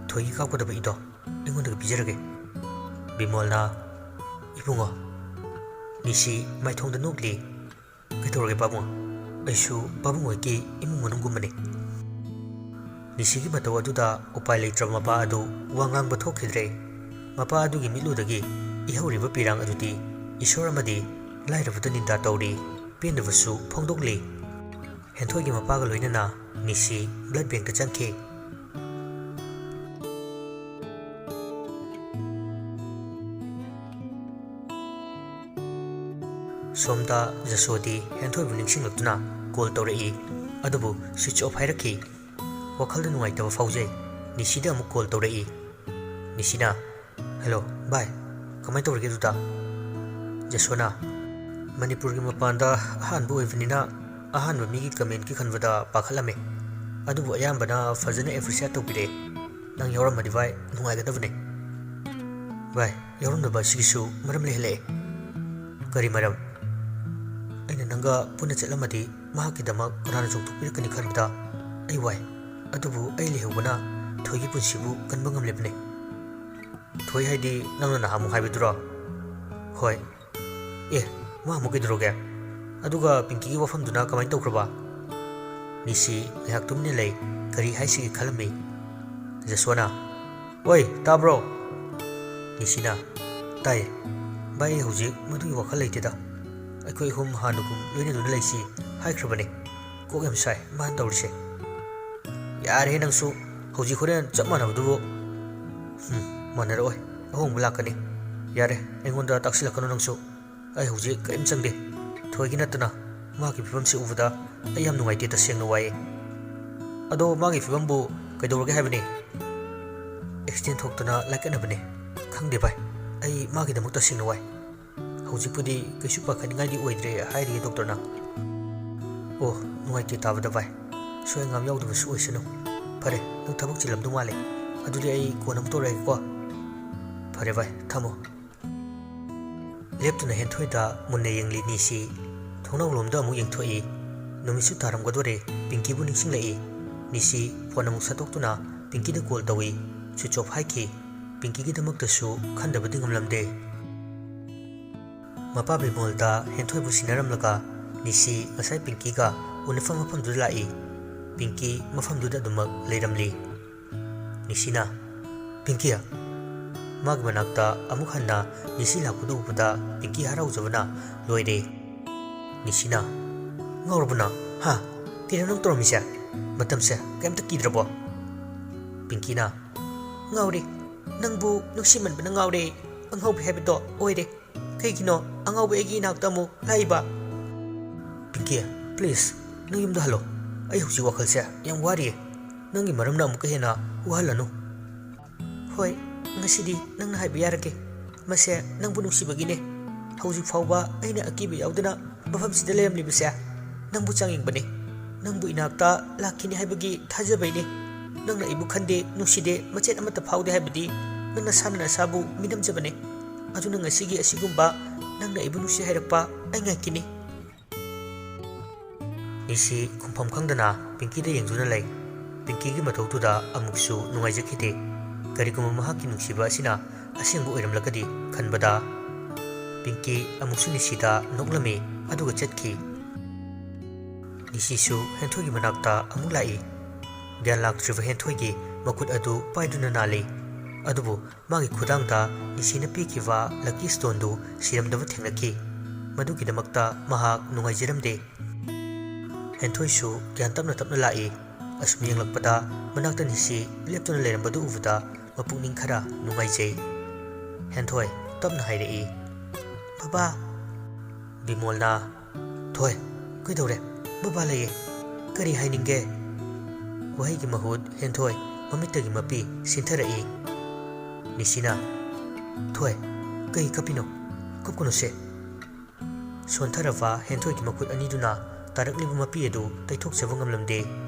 ꯊꯣꯏꯒꯤ ꯀꯥꯞꯀꯗꯕ ꯏꯗꯣ ꯑꯩꯉꯣꯟꯗꯒꯤ ꯄꯤꯖꯔꯒꯦ"꯫ ꯕꯤꯃꯣꯜꯅ, "ꯏꯕꯨꯡꯉꯣ"꯫ ꯅꯤꯁꯤ ꯃꯥꯏꯊꯣꯡꯗ ꯅꯣꯛꯂꯤ꯫ "ꯀꯩꯗꯧꯔꯒꯦ ꯄꯥꯕꯨꯡ? ꯑꯩꯁꯨ ꯄꯥꯕꯨꯡ ꯍꯣꯏꯒꯤ ꯏꯃꯨꯡ ꯃꯅꯨꯡꯒꯨꯝꯕꯅꯤ"꯫ ꯅꯤꯁꯤꯒꯤ ꯃꯇꯧ ꯑꯗꯨꯗ ꯎꯄꯥꯏ ꯂꯩꯇ꯭ꯔꯕ ꯃꯄꯥ ꯑꯗꯨ ꯋꯥ ꯉꯥꯡꯕ ꯊꯣꯛꯈꯤꯗ꯭ꯔꯦ꯫ ꯃꯄꯥ ꯑꯗꯨꯒꯤ ꯃꯤꯠꯂꯨꯗꯒꯤ ꯏꯍꯧꯔꯤꯕ ꯄꯤꯔꯥꯡ ꯑꯗꯨꯗꯤ ꯏꯁꯣꯔ ꯑꯃꯗꯤ ꯂꯥꯏꯔꯕꯗ ꯅꯤꯟꯗꯥ ꯇꯧꯔꯤ, ꯄꯦꯟꯗꯕꯁꯨ ꯐꯣꯡꯗꯣꯛꯂꯤ꯫ ꯍꯦꯟꯊꯣꯏꯒꯤ ꯃꯄꯥꯒ ꯂꯣꯏꯅꯅ ꯅꯤꯁꯤ ꯕ꯭ꯂꯗ ꯕꯦꯡꯛꯇ ꯆꯪꯈꯤ꯫ ꯁꯣꯝꯗ ꯖꯁꯣꯗꯤ ꯍꯦꯟꯊꯣꯏꯕꯨ ꯅꯤꯡꯁꯤꯡꯂꯛꯇꯨꯅ ꯀꯣꯜ ꯇꯧꯔꯛꯏ, ꯑꯗꯨꯕꯨ ꯁ꯭ꯋꯤꯆ ꯑꯣꯐ ꯍꯥꯏꯔꯛꯈꯤ꯫ ꯋꯥꯈꯜꯗ ꯅꯨꯡꯉꯥꯏꯇꯕ ꯐꯥꯎꯖꯩ꯫ ꯅꯤꯁꯤꯗ ꯑꯃꯨꯛ ꯀꯣꯜ ꯇꯧꯔꯛꯏ꯫ ꯅꯤꯁꯤꯅ, "ꯍꯦꯜꯂꯣ ꯚꯥꯏ, ꯀꯃꯥꯏꯅ ꯇꯧꯔꯤꯒꯦ ꯑꯗꯨꯗ?" ꯖꯁꯣꯅ, "ꯃꯅꯤꯄꯨꯔꯒꯤ ꯃꯄꯥꯟꯗ ꯑꯍꯥꯟꯕ ꯑꯣꯏꯕꯅꯤꯅ ꯑꯍꯥꯟꯕ ꯃꯤꯒꯤ ꯀꯃꯦꯟꯠꯀꯤ ꯈꯟꯕꯗ ꯄꯥꯈꯠꯂꯝꯃꯦ, ꯑꯗꯨꯕꯨ ꯑꯌꯥꯝꯕꯅ ꯐꯖꯅ ꯑꯦꯄ꯭ꯔꯤꯁꯤꯌꯦꯠ ꯇꯧꯕꯤꯔꯛꯑꯦ꯫ ꯅꯪ ꯌꯥꯎꯔꯝꯃꯗꯤ ꯚꯥꯏ ꯅꯨꯡꯉꯥꯏꯒꯗꯕꯅꯦ꯫ ꯚꯥꯏ, ꯌꯥꯎꯔꯝꯗꯕ ꯑꯁꯤꯒꯤꯁꯨ ꯃꯔꯝ ꯂꯩꯍꯜꯂꯛꯑꯦ"꯫ "ꯀꯔꯤ ꯃꯔꯝ?" "ꯑꯩꯅ ꯅꯪꯒ ꯄꯨꯟꯅ ꯆꯠꯂꯝꯃꯗꯤ ꯃꯍꯥꯛꯀꯤꯗꯃꯛ ꯀꯅꯥꯅ ꯆꯣꯡꯊꯣꯛꯄꯤꯔꯛꯀꯅꯤ ꯈꯟꯕꯗ ꯑꯩ ꯋꯥꯏ꯫ ꯑꯗꯨꯕꯨ ꯑꯩ ꯂꯩꯍꯧꯕꯅ ꯊꯣꯏꯒꯤ ꯄꯨꯟꯁꯤꯕꯨ ꯀꯟꯕ ꯉꯝꯂꯤꯕꯅꯤ"꯫ "ꯊꯣꯏ ꯍꯥꯏꯗꯤ ꯅꯪꯅ ꯅꯍꯥꯟꯃꯨꯛ ꯍꯥꯏꯕꯗꯨꯔꯣ?" "ꯍꯣꯏ"꯫ "ꯑꯦ, ꯃꯥ ꯑꯃꯨꯛ ꯀꯩꯗꯧꯔꯒꯦ? ꯑꯗꯨꯒ ꯄꯤꯡꯀꯤꯒꯤ ꯋꯥꯐꯝꯗꯨꯅ ꯀꯃꯥꯏꯅ ꯇꯧꯈ꯭ꯔꯕ?" ꯅꯤꯁꯤ ꯉꯥꯏꯍꯥꯛ ꯇꯨꯃꯤꯟꯅ ꯂꯩ꯫ ꯀꯔꯤ ꯍꯥꯏꯁꯤꯒꯦ ꯈꯜꯂꯝꯃꯤ꯫ ꯖꯁꯣꯅ, "ꯑꯣꯏ, ꯇꯥꯕ꯭ꯔꯣ?" ꯅꯤꯁꯤꯅ, "ꯇꯥꯏꯌꯦ"꯫ "ꯚꯥꯏ, ꯑꯩ ꯍꯧꯖꯤꯛ ꯃꯗꯨꯒꯤ ꯋꯥꯈꯜ ꯂꯩꯇꯦꯗ꯫ ꯑꯩꯈꯣꯏ ꯑꯍꯨꯝ ꯍꯥꯟꯅꯒꯨꯝ ꯂꯣꯏꯅꯗꯨꯅ ꯂꯩꯁꯤ ꯍꯥꯏꯈ꯭ꯔꯕꯅꯦ꯫ ꯀꯣꯛ ꯌꯥꯝ ꯁꯥꯏ ꯃꯥꯅ ꯇꯧꯔꯤꯁꯦ꯫" "ꯌꯥꯔꯦ ꯅꯪꯁꯨ, ꯍꯧꯖꯤꯛ ꯍꯣꯔꯦꯟ ꯆꯞ ꯃꯥꯟꯅꯕꯗꯨꯕꯨ꯫" "ꯎꯝ, ꯃꯥꯟꯅꯔꯛꯑꯣꯏ, ꯑꯍꯣꯡꯕ ꯂꯥꯛꯀꯅꯤ꯫ ꯌꯥꯔꯦ, ꯑꯩꯉꯣꯟꯗ ꯇꯥꯛꯁꯤꯜꯂꯛꯀꯅꯨ ꯅꯪꯁꯨ꯫ ꯑꯩ ꯍꯧꯖꯤꯛ ꯀꯔꯤꯝ ꯆꯪꯗꯦ꯫ ꯊꯣꯏꯒꯤ ꯅꯠꯇꯅ ꯃꯥꯒꯤ ꯐꯤꯕꯝꯁꯤ ꯎꯕꯗ ꯑꯩ ꯌꯥꯝ ꯅꯨꯡꯉꯥꯏꯇꯦ, ꯇꯁꯦꯡꯅ ꯋꯥꯏꯌꯦ꯫" "ꯑꯗꯣ ꯃꯥꯒꯤ ꯐꯤꯕꯝꯕꯨ ꯀꯩꯗꯧꯔꯒꯦ ꯍꯥꯏꯕꯅꯤ?" "ꯑꯦꯛꯁꯤꯗꯦꯟ ꯊꯣꯛꯇꯅ ꯂꯥꯏꯀꯠꯅꯕꯅꯦ꯫ ꯈꯪꯗꯦ ꯚꯥꯏ, ꯑꯩ ꯃꯥꯒꯤꯗꯃꯛ ꯇꯁꯦꯡꯅ ꯋꯥꯏ꯫ ꯍꯧꯖꯤꯛꯄꯨꯗꯤ ꯀꯩꯁꯨ ꯄꯥꯈꯠꯅꯤꯡꯉꯥꯏꯗꯤ ꯑꯣꯏꯗ꯭ꯔꯦ ꯍꯥꯏꯔꯤꯌꯦ ꯗꯣꯛꯇꯔꯅ꯫" "ꯑꯣ, ꯅꯨꯡꯉꯥꯏꯇꯦ ꯇꯥꯕꯗ ꯚꯥꯏ꯫ ꯑꯁꯣꯏ ꯑꯉꯥꯝ ꯌꯥꯎꯗꯕꯁꯨ ꯑꯣꯏꯁꯅꯨ꯫ ꯐꯔꯦ, ꯅꯪ ꯊꯕꯛ ꯆꯤꯜꯂꯝꯗꯧ ꯃꯥꯜꯂꯦ꯫ ꯑꯗꯨꯗꯤ ꯑꯩ ꯀꯣꯟꯅ ꯑꯃꯨꯛ ꯇꯧꯔꯛꯑꯒꯦꯀꯣ꯫" "ꯐꯔꯦ ꯚꯥꯏ, ꯊꯝꯃꯣ꯫" ꯂꯦꯞꯇꯨꯅ ꯍꯦꯟꯊꯣꯏꯗ ꯃꯨꯟꯅ ꯌꯦꯡꯂꯤ ꯅꯤꯁꯤ꯫ ꯊꯣꯡꯅꯥꯎ ꯂꯣꯝꯗ ꯑꯃꯨꯛ ꯌꯦꯡꯊꯣꯛꯏ꯫ ꯅꯨꯃꯤꯠꯁꯨ ꯇꯥꯔꯝꯒꯗꯣꯔꯦ꯫ ꯄꯤꯡꯀꯤꯕꯨ ꯅꯤꯡꯁꯤꯡꯂꯛꯏ꯫ ꯅꯤꯁꯤ ꯐꯣꯟ ꯑꯃꯨꯛ ꯁꯠꯇꯣꯛꯇꯨꯅ ꯄꯤꯡꯀꯤꯗ ꯀꯣꯜ ꯇꯧꯏ꯫ ꯁ꯭ꯋꯤꯆ ꯑꯣꯐ ꯍꯥꯏꯈꯤ꯫ ꯄꯤꯡꯀꯤꯒꯤꯗꯃꯛꯇꯁꯨ ꯈꯟꯗꯕꯗꯤ ꯉꯝꯂꯝꯗꯦ꯫ ꯃꯄꯥ ꯕꯤꯃꯣꯜꯗ ꯍꯦꯟꯊꯣꯏꯕꯨ ꯁꯤꯟꯅꯔꯝꯂꯒ ꯅꯤꯁꯤ ꯉꯁꯥꯏ ꯄꯤꯡꯀꯤꯒ ꯎꯅꯐꯝ ꯃꯐꯝꯗꯨꯗ ꯂꯥꯛꯏ꯫ ꯄꯤꯡꯀꯤ ꯃꯐꯝꯗꯨꯗ ꯑꯗꯨꯃꯛ ꯂꯩꯔꯝꯂꯤ꯫ ꯅꯤꯁꯤꯅ, "ꯄꯤꯡꯀꯤ!" ꯃꯥꯒꯤ ꯃꯅꯥꯛꯇ ꯑꯃꯨꯛ ꯍꯟꯅ ꯅꯤꯁꯤ ꯂꯥꯛꯄꯗꯨ ꯎꯕꯗ ꯄꯤꯡꯀꯤ ꯍꯔꯥꯎꯖꯕꯅ ꯂꯣꯏꯔꯦ꯫ ꯅꯤꯁꯤꯅ, "ꯉꯥꯎꯔꯕꯣ ꯅꯪ? ꯍꯥ? ꯀꯩꯅꯣ ꯅꯪ ꯇꯧꯔꯝꯃꯤꯁꯦ? ꯃꯇꯝꯁꯦ ꯀꯩꯝꯇ ꯀꯤꯗ꯭ꯔꯕꯣ?" ꯄꯤꯡꯀꯤꯅ, "ꯉꯥꯎꯔꯦ꯫ ꯅꯪꯕꯨ ꯅꯨꯡꯁꯤꯃꯟꯕꯅ ꯉꯥꯎꯔꯦ꯫ ꯑꯉꯥꯎꯕꯤ ꯍꯥꯏꯕꯗꯣ ꯑꯣꯏꯔꯦ꯫ ꯀꯩꯒꯤꯅꯣ ꯑꯉꯥꯎꯕꯤ ꯑꯩꯒꯤ ꯏꯅꯥꯛꯇ ꯑꯃꯨꯛ ꯂꯥꯛꯏꯕ?" "ꯄꯤꯡꯀꯤ, please, ꯅꯪ ꯌꯨꯝꯗ ꯍꯜꯂꯣ꯫ ꯑꯩ ꯍꯧꯖꯤꯛ ꯋꯥꯈꯜꯁꯦ ꯌꯥꯝ ꯋꯥꯔꯤꯌꯦ꯫ ꯅꯪꯒꯤ ꯃꯔꯝꯅ ꯑꯃꯨꯛꯀ ꯍꯦꯟꯅ ꯋꯥꯍꯜꯂꯅꯨ꯫" "ꯍꯣꯏ, ꯉꯁꯤꯗꯤ ꯅꯪꯅ ꯍꯥꯏꯕ ꯌꯥꯔꯒꯦ꯫ ꯃꯁꯦ ꯅꯪꯕꯨ ꯅꯨꯡꯁꯤꯕꯒꯤꯅꯦ꯫ ꯍꯧꯖꯤꯛ ꯐꯥꯎꯕ ꯑꯩꯅ ꯑꯀꯤꯕ ꯌꯥꯎꯗꯅ ꯃꯐꯝꯁꯤꯗ ꯂꯩꯔꯝꯂꯤꯕꯁꯦ ꯅꯪꯕꯨ ꯆꯥꯡꯌꯦꯡꯕꯅꯦ꯫ ꯅꯪꯕꯨ ꯏꯅꯥꯛꯇ ꯂꯥꯛꯈꯤꯅꯤ ꯍꯥꯏꯕꯒꯤ ꯊꯥꯖꯕꯩꯅꯦ꯫ ꯅꯪꯅ ꯑꯩꯕꯨ ꯈꯟꯗꯦ, ꯅꯨꯡꯁꯤꯗꯦ, ꯃꯆꯦꯠ ꯑꯃꯠꯇ ꯐꯥꯎꯗꯦ ꯍꯥꯏꯕꯗꯤ ꯅꯪ ꯅꯁꯥꯅ ꯅꯁꯥꯕꯨ ꯃꯤꯅꯝꯖꯕꯅꯦ꯫ ꯑꯗꯨꯅ ꯉꯁꯤꯒꯤ ꯑꯁꯤꯒꯨꯝꯕ ꯅꯪꯅ ꯑꯩꯕꯨ ꯅꯨꯡꯁꯤ ꯍꯥꯏꯔꯛꯄ ꯑꯩ ꯉꯥꯏꯈꯤꯅꯤ꯫" ꯅꯤꯁꯤ ꯈꯨꯝꯐꯝ ꯈꯪꯗꯅ ꯄꯤꯡꯀꯤꯗ ꯌꯦꯡꯗꯨꯅ ꯂꯩ꯫ ꯄꯤꯡꯀꯤꯒꯤ ꯃꯇꯧꯗꯨꯗ ꯑꯃꯨꯛꯁꯨ ꯅꯨꯡꯉꯥꯏꯖꯈꯤꯗꯦ꯫ ꯀꯔꯤꯒꯨꯝꯕ ꯃꯍꯥꯛꯀꯤ ꯅꯨꯡꯁꯤꯕ ꯑꯁꯤꯅ ꯑꯁꯦꯡꯕ ꯑꯣꯏꯔꯝꯂꯒꯗꯤ ꯈꯟꯕꯗ ꯄꯤꯡꯀꯤ ꯑꯃꯨꯛꯁꯨ ꯅꯤꯁꯤꯗ ꯅꯣꯛꯂꯝꯃꯤ, ꯑꯗꯨꯒ ꯆꯠꯈꯤ꯫ ꯅꯤꯁꯤꯁꯨ ꯍꯦꯟꯊꯣꯏꯒꯤ ꯃꯅꯥꯛꯇ ꯑꯃꯨꯛ ꯂꯥꯛꯏ꯫ ꯒ꯭ꯌꯥꯟ ꯂꯥꯛꯇ꯭ꯔꯤꯕ ꯍꯦꯟꯊꯣꯏꯒꯤ ꯃꯈꯨꯠ ꯑꯗꯨ ꯄꯥꯏꯗꯨꯅ ꯅꯥꯜꯂꯤ꯫ ꯑꯗꯨꯕꯨ ꯃꯥꯒꯤ ꯈꯨꯗꯥꯡꯗ ꯅꯤꯁꯤꯅ ꯄꯤꯈꯤꯕ ꯂꯛꯀꯤ ꯁ꯭ꯇꯣꯟꯗꯨ ꯁꯤꯔꯝꯗꯕ ꯊꯦꯡꯅꯈꯤ꯫ ꯃꯗꯨꯒꯤꯗꯃꯛꯇ ꯃꯍꯥꯛ ꯅꯨꯡꯉꯥꯏꯖꯔꯝꯗꯦ꯫ ꯍꯦꯟꯊꯣꯏꯁꯨ ꯒ꯭ꯌꯥꯟ ꯇꯞꯅ ꯇꯞꯅ ꯂꯥꯛꯏ꯫ ꯑꯁꯨꯝ ꯌꯦꯡꯂꯛꯄꯗ ꯃꯅꯥꯛꯇ ꯅꯤꯁꯤ ꯂꯦꯞꯇꯨꯅ ꯂꯩꯔꯝꯕꯗꯨ ꯎꯕꯗ ꯃꯄꯨꯛꯅꯤꯡ ꯈꯔ ꯅꯨꯡꯉꯥꯏꯖꯩ꯫ ꯍꯦꯟꯊꯣꯏ ꯇꯞꯅ ꯍꯥꯏꯔꯛꯏ, "ꯕꯕꯥ!" ꯕꯤꯃꯣꯜꯅ, "ꯊꯣꯏ, ꯀꯩꯗꯧꯔꯦ? ꯕꯕꯥ ꯂꯩꯌꯦ꯫ ꯀꯔꯤ ꯍꯥꯏꯅꯤꯡꯒꯦ?" ꯋꯥꯍꯩꯒꯤ ꯃꯍꯨꯠ ꯍꯦꯟꯊꯣꯏ ꯃꯃꯤꯠꯇꯒꯤ ꯃꯄꯤ ꯁꯤꯟꯊꯔꯛꯏ꯫ ꯅꯤꯁꯤꯅ, "ꯊꯣꯏ, ꯀꯩ ꯀꯞꯄꯤꯅꯣ? ꯀꯞꯀꯅꯨꯁꯦ꯫" ꯁꯣꯟꯊꯔꯕ ꯍꯦꯟꯊꯣꯏꯒꯤ ꯃꯈꯨꯠ ꯑꯅꯤꯗꯨꯅ ꯇꯥꯔꯛꯂꯤꯕ ꯃꯄꯤ ꯑꯗꯨ ꯇꯩꯊꯣꯛꯆꯕ ꯉꯝꯂꯝꯗꯦ꯫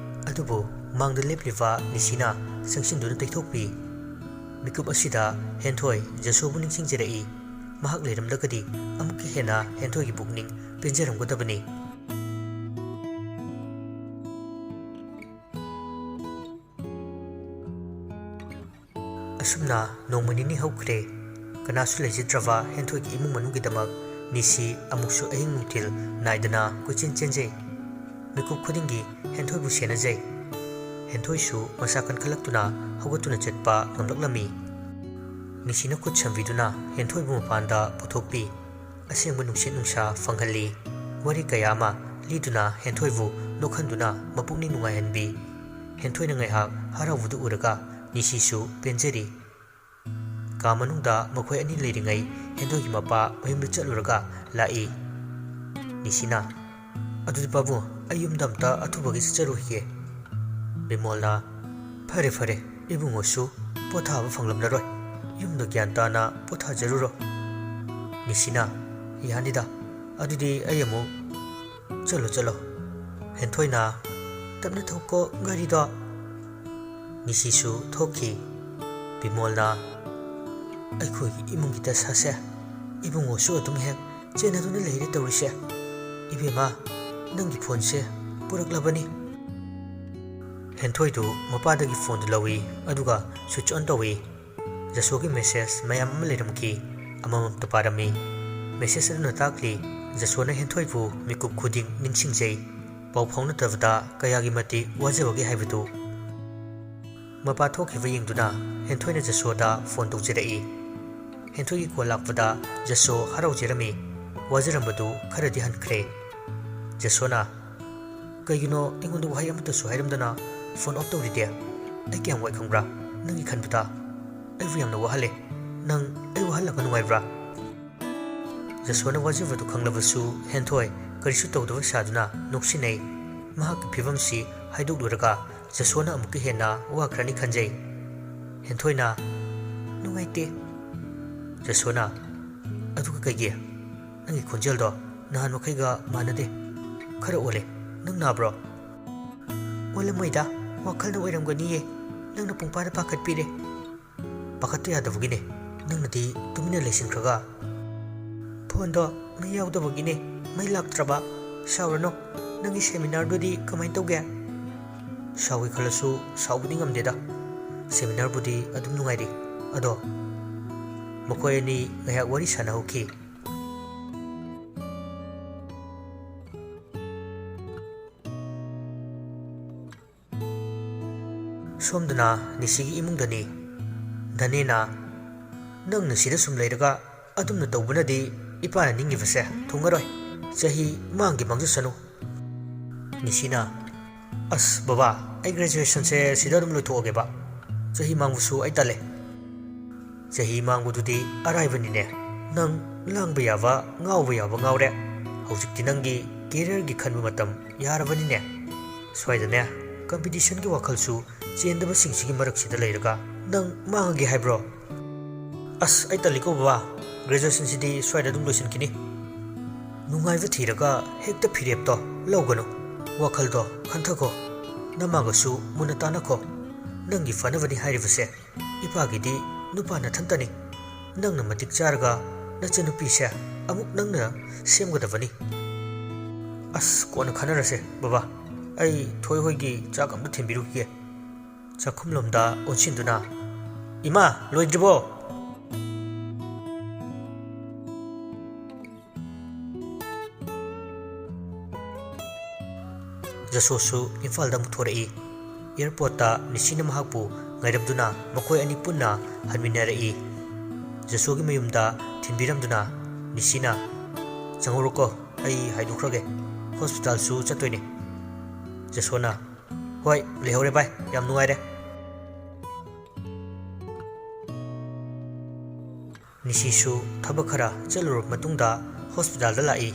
ꯑꯗꯨꯕꯨ ꯃꯥꯡꯗ ꯂꯦꯞꯂꯤꯕ ꯅꯤꯁꯤꯅ ꯆꯪꯁꯤꯟꯗꯨꯅ ꯇꯩꯊꯣꯛꯄꯤ꯫ ꯃꯤꯀꯨꯞ ꯑꯁꯤꯗ ꯍꯦꯟꯊꯣꯏ ꯖꯁꯣꯕꯨ ꯅꯤꯡꯁꯤꯡꯖꯔꯛꯏ꯫ ꯃꯍꯥꯛ ꯂꯩꯔꯝꯂꯒꯗꯤ ꯑꯃꯨꯛꯀ ꯍꯦꯟꯅ ꯍꯦꯟꯊꯣꯏꯒꯤ ꯄꯨꯛꯅꯤꯡ ꯄꯦꯟꯖꯔꯝꯒꯗꯕꯅꯤ꯫ ꯑꯁꯨꯝꯅ ꯅꯣꯡꯃ ꯅꯤꯅꯤ ꯍꯧꯈ꯭ꯔꯦ꯫ ꯀꯅꯥꯁꯨ ꯂꯩꯖꯗ꯭ꯔꯕ ꯍꯦꯟꯊꯣꯏꯒꯤ ꯏꯃꯨꯡ ꯃꯅꯨꯡꯒꯤꯗꯃꯛ ꯅꯤꯁꯤ ꯑꯃꯨꯛꯁꯨ ꯑꯍꯤꯡ ꯅꯨꯡꯊꯤꯜ ꯅꯥꯏꯗꯅ ꯀꯣꯏꯆꯦꯟ ꯆꯦꯟꯖꯩ꯫ ꯃꯤꯀꯨꯞ ꯈꯨꯗꯤꯡꯒꯤ ꯍꯦꯟꯊꯣꯏꯕꯨ ꯁꯦꯟꯅꯖꯩ꯫ ꯍꯦꯟꯊꯣꯏꯁꯨ ꯃꯁꯥ ꯀꯟꯈꯠꯂꯛꯇꯨꯅ ꯍꯧꯒꯠꯇꯨꯅ ꯆꯠꯄ ꯉꯝꯂꯛꯂꯝꯃꯤ꯫ ꯅꯤꯁꯤꯅ ꯈꯨꯠ ꯁꯝꯕꯤꯗꯨꯅ ꯍꯦꯟꯊꯣꯏꯕꯨ ꯃꯄꯥꯟꯗ ꯄꯨꯊꯣꯛꯄꯤ꯫ ꯑꯁꯦꯡꯕ ꯅꯨꯡꯁꯤꯠ ꯅꯨꯡꯁꯥ ꯐꯪꯍꯜꯂꯤ꯫ ꯋꯥꯔꯤ ꯀꯌꯥ ꯑꯃ ꯂꯤꯗꯨꯅ ꯍꯦꯟꯊꯣꯏꯕꯨ ꯅꯣꯛꯍꯟꯗꯨꯅ ꯃꯄꯨꯛꯅꯤꯡ ꯅꯨꯡꯉꯥꯏꯍꯟꯕꯤ꯫ ꯍꯦꯟꯊꯣꯏꯅ ꯉꯥꯏꯍꯥꯛ ꯍꯔꯥꯎꯕꯗꯨ ꯎꯔꯒ ꯅꯤꯁꯤꯁꯨ ꯄꯦꯟꯖꯔꯤ꯫ ꯀꯥ ꯃꯅꯨꯡꯗ ꯃꯈꯣꯏ ꯑꯅꯤ ꯂꯩꯔꯤꯉꯩ ꯍꯦꯟꯊꯣꯏꯒꯤ ꯃꯄꯥ ꯃꯌꯨꯝꯗ ꯆꯠꯂꯨꯔꯒ ꯂꯥꯛꯏ꯫ ꯅꯤꯁꯤꯅ, "ꯑꯗꯨꯗꯤ ꯄꯥꯕꯨꯡ, ꯑꯩ ꯌꯨꯝꯗ ꯑꯝꯇ ꯑꯊꯨꯕꯒꯤ ꯆꯠꯆꯔꯨꯈꯤꯒꯦ꯫" ꯕꯤꯃꯣꯜꯅ, "ꯐꯔꯦ ꯐꯔꯦ, ꯏꯕꯨꯡꯉꯣꯁꯨ ꯄꯣꯊꯥꯕ ꯐꯪꯂꯝꯂꯔꯣꯏ꯫ ꯌꯨꯝꯗ ꯒ꯭ꯌꯥꯟ ꯇꯥꯅ ꯄꯣꯊꯥꯖꯔꯨꯔꯣ꯫" ꯅꯤꯁꯤꯅ, "ꯌꯥꯅꯤꯗ, ꯑꯗꯨꯗꯤ ꯑꯩ ꯑꯃꯨꯛ꯫" "ꯆꯠꯂꯣ, ꯆꯠꯂꯣ꯫" ꯍꯦꯟꯊꯣꯏꯅ, "ꯇꯞꯅ ꯊꯧꯀꯣ ꯒꯥꯔꯤꯗꯣ꯫" ꯅꯤꯁꯤꯁꯨ ꯊꯣꯛꯈꯤ꯫ ꯕꯤꯃꯣꯜꯅ, "ꯑꯩꯈꯣꯏꯒꯤ ꯏꯃꯨꯡꯒꯤ ꯗꯁꯥꯁꯦ ꯏꯕꯨꯡꯉꯣꯁꯨ ꯑꯗꯨꯝ ꯍꯦꯛ ꯆꯦꯟꯅꯗꯨꯅ ꯂꯩꯔꯦ ꯇꯧꯔꯤꯁꯦ꯫ ꯏꯕꯦꯝꯃ, ꯅꯪꯒꯤ ꯐꯣꯟꯁꯦ ꯄꯨꯔꯛꯂꯕꯅꯤ꯫" ꯍꯦꯟꯊꯣꯏꯗꯨ ꯃꯄꯥꯗꯒꯤ ꯐꯣꯟꯗꯨ ꯂꯧꯏ, ꯑꯗꯨꯒ switch on ꯇꯧꯏ꯫ ꯖꯁꯣꯒꯤ message ꯃꯌꯥꯝ ꯑꯃ ꯂꯩꯔꯝꯈꯤ꯫ ꯑꯃꯃꯝꯇ ꯄꯥꯔꯝꯃꯤ꯫ Message ꯑꯗꯨꯅ ꯇꯥꯛꯂꯤ, ꯖꯁꯣꯅ ꯍꯦꯟꯊꯣꯏꯕꯨ ꯃꯤꯀꯨꯞ ꯈꯨꯗꯤꯡ ꯅꯤꯡꯁꯤꯡꯖꯩ꯫ ꯄꯥꯎ ꯐꯥꯎꯅꯗꯕꯗ ꯀꯌꯥꯒꯤ ꯃꯇꯤꯛ ꯋꯥꯖꯕꯒꯦ ꯍꯥꯏꯕꯗꯨ꯫ ꯃꯄꯥ ꯊꯣꯛꯈꯤꯕ ꯌꯦꯡꯗꯨꯅ ꯍꯦꯟꯊꯣꯏꯅ ꯖꯁꯣꯗ ꯐꯣꯟ ꯇꯧꯖꯔꯛꯏ꯫ ꯍꯦꯟꯊꯣꯏꯒꯤ ꯀꯣꯜ ꯂꯥꯛꯄꯗ ꯖꯁꯣ ꯍꯔꯥꯎꯖꯔꯝꯃꯤ꯫ ꯋꯥꯖꯔꯝꯕꯗꯨ ꯈꯔꯗꯤ ꯍꯟꯈ꯭ꯔꯦ꯫ ꯖꯁꯣꯅ, "ꯀꯩꯒꯤꯅꯣ ꯑꯩꯉꯣꯟꯗ ꯋꯥꯍꯩ ꯑꯃꯠꯇꯁꯨ ꯍꯥꯏꯔꯝꯗꯅ ꯐꯣꯟ ꯑꯣꯐ ꯇꯧꯔꯤꯗꯤ? ꯑꯩ ꯀꯌꯥꯝ ꯋꯥꯏ ꯈꯪꯕ꯭ꯔꯥ? ꯅꯪꯒꯤ ꯈꯟꯕꯗ ꯑꯩꯕꯨ ꯌꯥꯝꯅ ꯋꯥꯍꯜꯂꯦ꯫ ꯅꯪ ꯑꯩ ꯋꯥꯍꯜꯂꯒ ꯅꯨꯡꯉꯥꯏꯕ꯭ꯔꯥ?" ꯖꯁꯣꯅ ꯋꯥꯖꯕꯗꯨ ꯈꯪꯂꯕꯁꯨ ꯍꯦꯟꯊꯣꯏ ꯀꯔꯤꯁꯨ ꯇꯧꯗꯕ ꯁꯥꯗꯨꯅ ꯅꯣꯛꯁꯤꯟꯅꯩ꯫ ꯃꯍꯥꯛꯀꯤ ꯐꯤꯚꯝꯁꯤ ꯍꯥꯏꯗꯣꯛꯂꯨꯔꯒ ꯖꯁꯣꯅ ꯑꯃꯨꯛꯀ ꯍꯦꯟꯅ ꯋꯥꯈ꯭ꯔꯅꯤ ꯈꯟꯖꯩ꯫ ꯍꯦꯟꯊꯣꯏꯅ, "ꯅꯨꯡꯉꯥꯏꯇꯦ꯫" ꯖꯁꯣꯅ, "ꯑꯗꯨꯒ ꯀꯩꯒꯤ? ꯅꯪꯒꯤ ꯈꯣꯟꯖꯦꯜꯗꯣ ꯅꯍꯥꯟ ꯃꯈꯩꯒ ꯃꯥꯟꯅꯗꯦ꯫ ꯈꯔ ꯑꯣꯜꯂꯦ꯫ ꯅꯪ ꯅꯥꯕ꯭ꯔꯣ?" "ꯑꯣꯜꯂꯝꯃꯣꯏꯗ, ꯋꯥꯈꯜꯅ ꯑꯣꯏꯔꯝꯒꯅꯤꯌꯦ꯫ ꯅꯪꯅ ꯄꯨꯡꯄꯥꯗ ꯄꯥꯈꯠꯄꯤꯔꯦ꯫" "ꯄꯥꯈꯠꯇ ꯌꯥꯗꯕꯒꯤꯅꯦ꯫ ꯅꯪꯅꯗꯤ ꯇꯨꯃꯤꯟꯅ ꯂꯩꯁꯤꯟꯈ꯭ꯔꯒ꯫" "ꯐꯣꯟꯗꯣ ꯃꯩ ꯌꯥꯎꯗꯕꯒꯤꯅꯦ, ꯃꯩ ꯂꯥꯛꯇ꯭ꯔꯕ꯫ ꯁꯥꯎꯔꯅꯨ꯫ ꯅꯪꯒꯤ ꯁꯦꯃꯤꯅꯥꯔꯗꯨꯗꯤ ꯀꯃꯥꯏꯅ ꯇꯧꯒꯦ?" "ꯁꯥꯎꯒꯦ ꯈꯜꯂꯁꯨ ꯁꯥꯎꯕꯗꯤ ꯉꯝꯗꯦꯗ꯫ ꯁꯦꯃꯤꯅꯥꯔꯕꯨꯗꯤ ꯑꯗꯨꯝ ꯅꯨꯡꯉꯥꯏꯔꯤ꯫ ꯑꯗꯣ꯫" ꯃꯈꯣꯏ ꯑꯅꯤ ꯉꯥꯏꯍꯥꯛ ꯋꯥꯔꯤ ꯁꯥꯟꯅꯍꯧꯈꯤ꯫ ꯁꯣꯝꯗꯅ ꯅꯤꯁꯤꯒꯤ ꯏꯃꯨꯡꯗꯅꯤ꯫ ꯙꯅꯦꯅ, "ꯅꯪꯅ ꯁꯤꯗ ꯁꯨꯝ ꯂꯩꯔꯒ ꯑꯗꯨꯝꯅ ꯇꯧꯕꯅꯗꯤ ꯏꯄꯥꯅ ꯅꯤꯡꯉꯤꯕꯁꯦ ꯊꯨꯡꯉꯔꯣꯏ꯫ ꯆꯍꯤ ꯃꯥꯡꯒꯦ ꯃꯥꯡꯖꯁꯅꯨ꯫" ꯅꯤꯁꯤꯅ, "ꯑꯁ ꯕꯕꯥ, ꯑꯩ ꯒ꯭ꯔꯦꯖꯨꯑꯦꯁꯟꯁꯦ ꯁꯤꯗ ꯑꯗꯨꯝ ꯂꯣꯏꯊꯣꯛꯑꯒꯦꯕ꯫ ꯆꯍꯤ ꯃꯥꯡꯕꯁꯨ ꯑꯩ ꯇꯜꯂꯦ꯫" "ꯆꯍꯤ ꯃꯥꯡꯕꯗꯨꯗꯤ ꯑꯔꯥꯏꯕꯅꯤꯅꯦ꯫ ꯅꯪ ꯂꯥꯡꯕ ꯌꯥꯕ, ꯉꯥꯎꯕ ꯌꯥꯕ ꯉꯥꯎꯔꯦ꯫ ꯍꯧꯖꯤꯛꯇꯤ ꯅꯪꯒꯤ ꯀꯦꯔꯤꯌꯔꯒꯤ ꯈꯟꯕ ꯃꯇꯝ ꯌꯥꯔꯕꯅꯤꯅꯦ꯫ ꯁ꯭ꯋꯥꯏꯗꯅꯦ, ꯀꯝꯄꯤꯇꯤꯁꯟꯒꯤ ꯋꯥꯈꯜꯁꯨ ꯆꯦꯟꯗꯕꯁꯤꯡꯁꯤꯒꯤ ꯃꯔꯛꯁꯤꯗ ꯂꯩꯔꯒ ꯅꯪ ꯃꯥꯡꯉꯒꯦ ꯍꯥꯏꯕ꯭ꯔꯣ?" "ꯑꯁ, ꯑꯩ ꯇꯜꯂꯤꯀꯣ ꯕꯕꯥ, ꯒ꯭ꯔꯦꯖꯨꯑꯦꯁꯟꯁꯤꯗꯤ ꯁ꯭ꯋꯥꯏꯗ ꯑꯗꯨꯝ ꯂꯣꯏꯁꯤꯟꯈꯤꯅꯤ꯫" "ꯅꯨꯡꯉꯥꯏꯕ ꯊꯤꯔꯒ ꯍꯦꯛꯇ ꯐꯤꯔꯦꯞꯇꯣ ꯂꯧꯒꯅꯨ꯫ ꯋꯥꯈꯜꯗꯣ ꯈꯟꯊꯈꯣ꯫ ꯅꯃꯥꯒꯁꯨ ꯃꯨꯟꯅ ꯇꯥꯟꯅꯈꯣ꯫ ꯅꯪꯒꯤ ꯐꯅꯕꯅꯤ ꯍꯥꯏꯔꯤꯕꯁꯦ꯫ ꯏꯄꯥꯒꯤꯗꯤ ꯅꯨꯄꯥ ꯅꯊꯟꯇꯅꯤ꯫ ꯅꯪꯅ ꯃꯇꯤꯛ ꯆꯥꯔꯒ ꯅꯆꯟꯅꯨꯄꯤꯁꯦ ꯑꯃꯨꯛ ꯅꯪꯅ ꯁꯦꯝꯒꯗꯕꯅꯤ꯫" "ꯑꯁ, ꯀꯣꯟꯅ ꯈꯟꯅꯔꯁꯦ ꯕꯕꯥ꯫ ꯑꯩ ꯊꯣꯏ ꯍꯣꯏꯒꯤ ꯆꯥꯛ ꯑꯝꯇ ꯊꯤꯟꯕꯤꯔꯨꯈꯤꯒꯦ꯫" ꯆꯥꯛꯈꯨꯝꯂꯣꯝꯗ ꯑꯣꯟꯁꯤꯟꯗꯨꯅ, "ꯏꯃꯥ, ꯂꯣꯏꯗ꯭ꯔꯤꯕꯣ?" ꯖꯁꯣꯁꯨ ꯏꯝꯐꯥꯜꯗ ꯑꯃꯨꯛ ꯊꯣꯔꯛꯏ꯫ ꯑꯦꯌꯔꯄꯣꯔꯠꯇ ꯅꯤꯁꯤꯅ ꯃꯍꯥꯛꯄꯨ ꯉꯥꯏꯔꯝꯗꯨꯅ ꯃꯈꯣꯏ ꯑꯅꯤ ꯄꯨꯟꯅ ꯍꯟꯃꯤꯟꯅꯔꯛꯏ꯫ ꯖꯁꯣꯒꯤ ꯃꯌꯨꯝꯗ ꯊꯤꯟꯕꯤꯔꯝꯗꯨꯅ ꯅꯤꯁꯤꯅ, "ꯆꯪꯍꯧꯔꯣꯀꯣ, ꯑꯩ ꯍꯥꯏꯗꯣꯛꯈ꯭ꯔꯒꯦ꯫ ꯍꯣꯁꯄꯤꯇꯥꯜꯁꯨ ꯆꯠꯇꯣꯏꯅꯦ꯫" ꯖꯁꯣꯅ, "ꯍꯣꯏ, ꯂꯩꯍꯧꯔꯦ ꯚꯥꯏ, ꯌꯥꯝ ꯅꯨꯡꯉꯥꯏꯔꯦ꯫" ꯅꯤꯁꯤꯁꯨ ꯊꯕꯛ ꯈꯔ ꯆꯠꯂꯨꯔꯕ ꯃꯇꯨꯡꯗ ꯍꯣꯁꯄꯤꯇꯥꯜꯗ ꯂꯥꯛꯏ꯫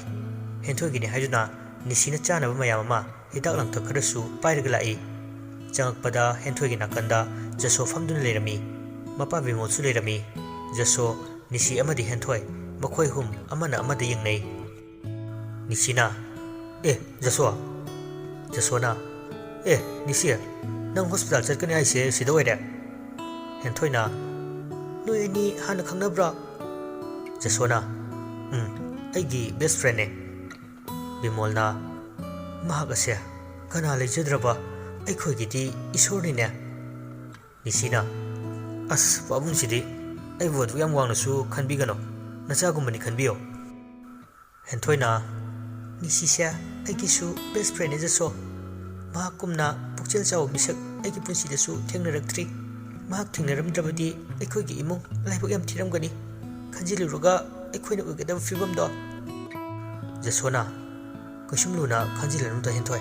ꯍꯦꯟꯊꯣꯏꯒꯤꯅꯤ ꯍꯥꯏꯗꯨꯅ ꯅꯤꯁꯤꯅ ꯆꯥꯅꯕ ꯃꯌꯥꯝ ꯑꯃ, ꯍꯤꯗꯥꯛ ꯂꯥꯡꯊꯛ ꯈꯔꯁꯨ ꯄꯥꯏꯔꯒ ꯂꯥꯛꯏ꯫ ꯆꯪꯉꯛꯄꯗ ꯍꯦꯟꯊꯣꯏꯒꯤ ꯅꯥꯀꯟꯗ ꯖꯁꯣ ꯐꯝꯗꯨꯅ ꯂꯩꯔꯝꯃꯤ꯫ ꯃꯄꯥ ꯕꯤꯃꯣꯜꯁꯨ ꯂꯩꯔꯝꯃꯤ꯫ ꯖꯁꯣ, ꯅꯤꯁꯤ ꯑꯃꯗꯤ ꯍꯦꯟꯊꯣꯏ, ꯃꯈꯣꯏ ꯑꯍꯨꯝ ꯑꯃꯅ ꯑꯃꯗ ꯌꯦꯡꯅꯩ꯫ ꯅꯤꯁꯤꯅ, "ꯑꯦ, ꯖꯁꯣ꯫" ꯖꯁꯣꯅ, "ꯑꯦ, ꯅꯤꯁꯤ, ꯅꯪ ꯍꯣꯁꯄꯤꯇꯥꯜ ꯆꯠꯀꯅꯤ ꯍꯥꯏꯁꯦ ꯁꯤꯗ ꯑꯣꯏꯔꯦ?" ꯍꯦꯟꯊꯣꯏꯅ, "ꯅꯣꯏ ꯑꯅꯤ ꯍꯥꯟꯅ ꯈꯪꯅꯕ꯭ꯔꯣ?" ꯖꯁꯣꯅ, "ꯎꯝ, ꯑꯩꯒꯤ ꯕꯦꯁ ꯐ꯭ꯔꯦꯟꯅꯦ꯫" ꯕꯤꯃꯣꯜꯅ, "ꯃꯍꯥꯛ ꯑꯁꯦ ꯀꯅꯥ ꯂꯩꯖꯗ꯭ꯔꯕ ꯑꯩꯈꯣꯏꯒꯤꯗꯤ ꯏꯁꯣꯔꯅꯤꯅꯦ꯫" ꯅꯤꯁꯤꯅ, "ꯑꯁ, ꯄꯥꯕꯨꯡꯁꯤꯗꯤ ꯑꯩꯕꯨ ꯑꯗꯨꯛ ꯌꯥꯝ ꯋꯥꯡꯅꯁꯨ ꯈꯟꯕꯤꯒꯅꯨ, ꯅꯆꯥꯒꯨꯝꯕꯅꯤ ꯈꯟꯕꯤꯌꯣ꯫" ꯍꯦꯟꯊꯣꯏꯅ, "ꯅꯤꯁꯤꯁꯦ ꯑꯩꯒꯤꯁꯨ ꯕꯦꯁ ꯐ꯭ꯔꯦꯟꯅꯦ ꯖꯁꯣ꯫ ꯃꯍꯥꯛꯀꯨꯝꯅ ꯄꯨꯛꯆꯦꯜ ꯆꯥꯎꯕ ꯃꯤꯁꯛ ꯑꯩꯒꯤ ꯄꯨꯟꯁꯤꯗꯁꯨ ꯊꯦꯡꯅꯔꯛꯇ꯭ꯔꯤ꯫ ꯃꯍꯥꯛ ꯊꯦꯡꯅꯔꯝꯗ꯭ꯔꯕꯗꯤ ꯑꯩꯈꯣꯏꯒꯤ ꯏꯃꯨꯡ ꯂꯥꯏꯕꯛ ꯌꯥꯝ ꯊꯤꯔꯝꯒꯅꯤ꯫ ꯈꯟꯖꯤꯜꯂꯨꯔꯒ ꯑꯩꯈꯣꯏꯅ ꯑꯣꯏꯒꯗꯕ ꯐꯤꯕꯝꯗꯣ꯫" ꯖꯁꯣꯅ, "ꯀꯩꯁꯨꯝ ꯂꯨꯅ ꯈꯟꯖꯤꯜꯂꯅꯨꯗ ꯍꯦꯟꯊꯣꯏ꯫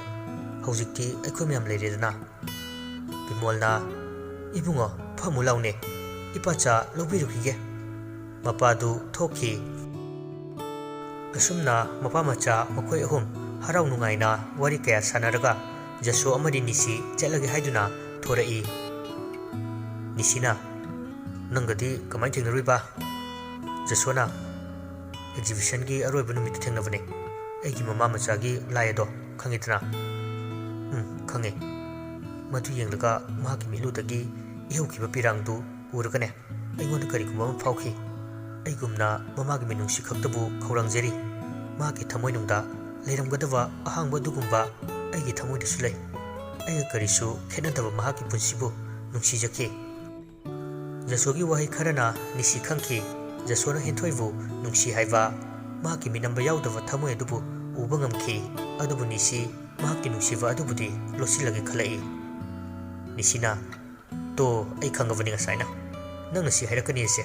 ꯍꯧꯖꯤꯛꯇꯤ ꯑꯩꯈꯣꯏ ꯃꯌꯥꯝ ꯂꯩꯔꯦꯗꯅ꯫" ꯕꯤꯃꯣꯜꯅ, "ꯏꯕꯨꯡꯉꯣ, ꯐꯝꯃꯨ ꯂꯥꯎꯅꯦ, ꯏꯄꯥꯆꯥ ꯂꯧꯕꯤꯔꯨꯈꯤꯒꯦ꯫" ꯃꯄꯥꯗꯨ ꯊꯣꯛꯈꯤ꯫ ꯑꯁꯨꯝꯅ ꯃꯄꯥ ꯃꯆꯥ ꯃꯈꯣꯏ ꯑꯍꯨꯝ ꯍꯔꯥꯎ ꯅꯨꯡꯉꯥꯏꯅ ꯋꯥꯔꯤ ꯀꯌꯥ ꯁꯥꯟꯅꯔꯒ ꯖꯁꯣ ꯑꯃꯗꯤ ꯅꯤꯁꯤ ꯆꯠꯂꯒꯦ ꯍꯥꯏꯗꯨꯅ ꯊꯣꯔꯛꯏ꯫ ꯅꯤꯁꯤꯅ, "ꯅꯪꯒꯗꯤ ꯀꯃꯥꯏꯅ ꯊꯦꯡꯅꯔꯨꯏꯕ?" ꯖꯁꯣꯅ, "ꯑꯦꯛꯖꯤꯕꯤꯁꯟꯒꯤ ꯑꯔꯣꯏꯕ ꯅꯨꯃꯤꯠꯇ ꯊꯦꯡꯅꯕꯅꯦ, ꯑꯩꯒꯤ ꯃꯃꯥ ꯃꯆꯥꯒꯤ ꯂꯥꯏ ꯑꯗꯣ ꯈꯪꯉꯤꯗꯅ?" "ꯎꯝ, ꯈꯪꯉꯦ꯫" ꯃꯗꯨ ꯌꯦꯡꯂꯒ ꯃꯍꯥꯛꯀꯤ ꯃꯤꯠꯂꯨꯗꯒꯤ ꯏꯍꯧꯈꯤꯕ ꯄꯤꯔꯥꯡꯗꯨ ꯎꯔꯒꯅꯦ, ꯑꯩꯉꯣꯟꯗ ꯀꯔꯤꯒꯨꯝꯕ ꯑꯃ ꯐꯥꯎꯈꯤ꯫ ꯑꯩꯒꯨꯝꯅ ꯃꯃꯥꯒꯤ ꯃꯤꯅꯨꯡꯁꯤ ꯈꯛꯇꯕꯨ ꯈꯧꯔꯥꯡꯖꯔꯤ꯫ ꯃꯍꯥꯛꯀꯤ ꯊꯃꯣꯏꯅꯨꯡꯗ ꯂꯩꯔꯝꯒꯗꯕ ꯑꯍꯥꯡꯕ ꯑꯗꯨꯒꯨꯝꯕ ꯑꯩꯒꯤ ꯊꯃꯣꯏꯗꯁꯨ ꯂꯩ꯫ ꯑꯩꯒ ꯀꯔꯤꯁꯨ ꯈꯦꯠꯅꯗꯕ ꯃꯍꯥꯛꯀꯤ ꯄꯨꯟꯁꯤꯕꯨ ꯅꯨꯡꯁꯤꯖꯈꯤ꯫ ꯖꯁꯣꯒꯤ ꯋꯥꯍꯩ ꯈꯔꯅ ꯅꯤꯁꯤ ꯈꯪꯈꯤ꯫ ꯖꯁꯣꯅ ꯍꯦꯟꯊꯣꯏꯕꯨ ꯅꯨꯡꯁꯤ ꯍꯥꯏꯕ ꯃꯍꯥꯛꯀꯤ ꯃꯤꯅꯝꯕ ꯌꯥꯎꯗꯕ ꯊꯃꯣꯏ ꯑꯗꯨꯕꯨ ꯎꯕ ꯉꯝꯈꯤ꯫ ꯑꯗꯨꯕꯨ ꯅꯤꯁꯤ ꯃꯍꯥꯛꯀꯤ ꯅꯨꯡꯁꯤꯕ ꯑꯗꯨꯕꯨꯗꯤ ꯂꯣꯠꯁꯤꯜꯂꯒꯦ ꯈꯜꯂꯛꯏ꯫ ꯅꯤꯁꯤꯅ, "ꯇꯣ, ꯑꯩ ꯈꯪꯉꯕꯅꯤ ꯉꯁꯥꯏꯅ꯫ ꯅꯪꯅ ꯁꯤ ꯍꯥꯏꯔꯛꯀꯅꯤ ꯑꯁꯦ꯫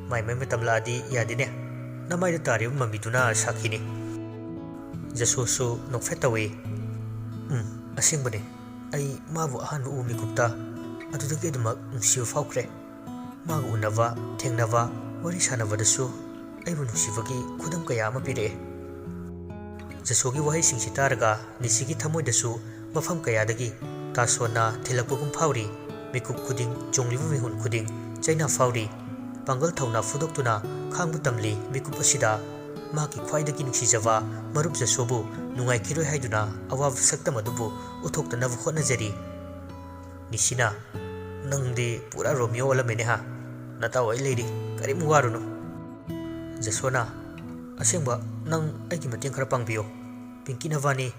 ꯃꯥꯏ ꯃꯥꯏ ꯃꯇꯝ ꯂꯥꯛꯑꯗꯤ ꯌꯥꯗꯦꯅꯦ꯫ ꯅꯃꯥꯏꯗ ꯇꯥꯔꯤꯕ ꯃꯃꯤꯗꯨꯅ ꯁꯥꯈꯤꯅꯤ꯫" ꯖꯁꯣꯁꯨ ꯅꯣꯛꯐꯦꯠ ꯇꯧꯏ꯫ "ꯎꯝ, ꯑꯁꯦꯡꯕꯅꯦ꯫ ꯑꯩ ꯃꯥꯕꯨ ꯑꯍꯥꯟꯕ ꯎ ꯃꯤꯀꯨꯞꯇ ꯑꯗꯨꯗꯒꯤ ꯑꯗꯨꯃꯛ ꯅꯨꯡꯁꯤꯕ ꯐꯥꯎꯈ꯭ꯔꯦ꯫ ꯃꯥꯒ ꯎꯅꯕ, ꯊꯦꯡꯅꯕ, ꯋꯥꯔꯤ ꯁꯥꯟꯅꯕꯗꯁꯨ ꯑꯩꯕꯨ ꯅꯨꯡꯁꯤꯕꯒꯤ ꯈꯨꯗꯝ ꯀꯌꯥ ꯑꯃ ꯄꯤꯔꯛꯑꯦ꯫" ꯖꯁꯣꯒꯤ ꯋꯥꯍꯩꯁꯤꯡꯁꯤ ꯇꯥꯔꯒ ꯅꯤꯁꯤꯒꯤ ꯊꯃꯣꯏꯗꯁꯨ ꯃꯐꯝ ꯀꯌꯥꯗꯒꯤ ꯇꯥꯁꯣꯟꯅ ꯊꯤꯜꯂꯛꯄꯒꯨꯝ ꯐꯥꯎꯔꯤ꯫ ꯃꯤꯀꯨꯞ ꯈꯨꯗꯤꯡ, ꯆꯣꯡꯂꯤꯕ ꯃꯤꯍꯨꯟ ꯈꯨꯗꯤꯡ ꯆꯩꯅꯥ ꯐꯥꯎꯔꯤ꯫ ꯄꯥꯡꯒꯜ ꯊꯧꯅꯥ ꯐꯨꯗꯣꯛꯇꯨꯅ ꯈꯥꯡꯕ ꯇꯝꯂꯤ ꯃꯤꯀꯨꯞ ꯑꯁꯤꯗ꯫ ꯃꯍꯥꯛꯀꯤ ꯈ꯭ꯋꯥꯏꯗꯒꯤ ꯅꯨꯡꯁꯤꯖꯕ ꯃꯔꯨꯞ ꯖꯁꯣꯕꯨ ꯅꯨꯡꯉꯥꯏꯈꯤꯔꯣꯏ ꯍꯥꯏꯗꯨꯅ ꯑꯋꯥꯕ ꯁꯛꯇꯝ ꯑꯗꯨꯕꯨ ꯎꯠꯊꯣꯛꯇꯅꯕ ꯍꯣꯠꯅꯖꯔꯤ꯫ ꯅꯤꯁꯤꯅ, "ꯅꯪꯗꯤ ꯄꯨꯔꯥ ꯔꯣꯃꯤꯌꯣ ꯑꯣꯜꯂꯝꯃꯦꯅꯦ ꯍꯥ? ꯅꯇꯥꯎ ꯑꯩ ꯂꯩꯔꯤ, ꯀꯔꯤꯝ ꯋꯥꯔꯨꯅꯨ꯫" ꯖꯁꯣꯅ, "ꯑꯁꯦꯡꯕ, ꯅꯪ ꯑꯩꯒꯤ ꯃꯇꯦꯡ ꯈꯔ ꯄꯥꯡꯕꯤꯌꯣ꯫ ꯄꯤꯡꯀꯤ ꯅꯕꯥꯅꯤ꯫"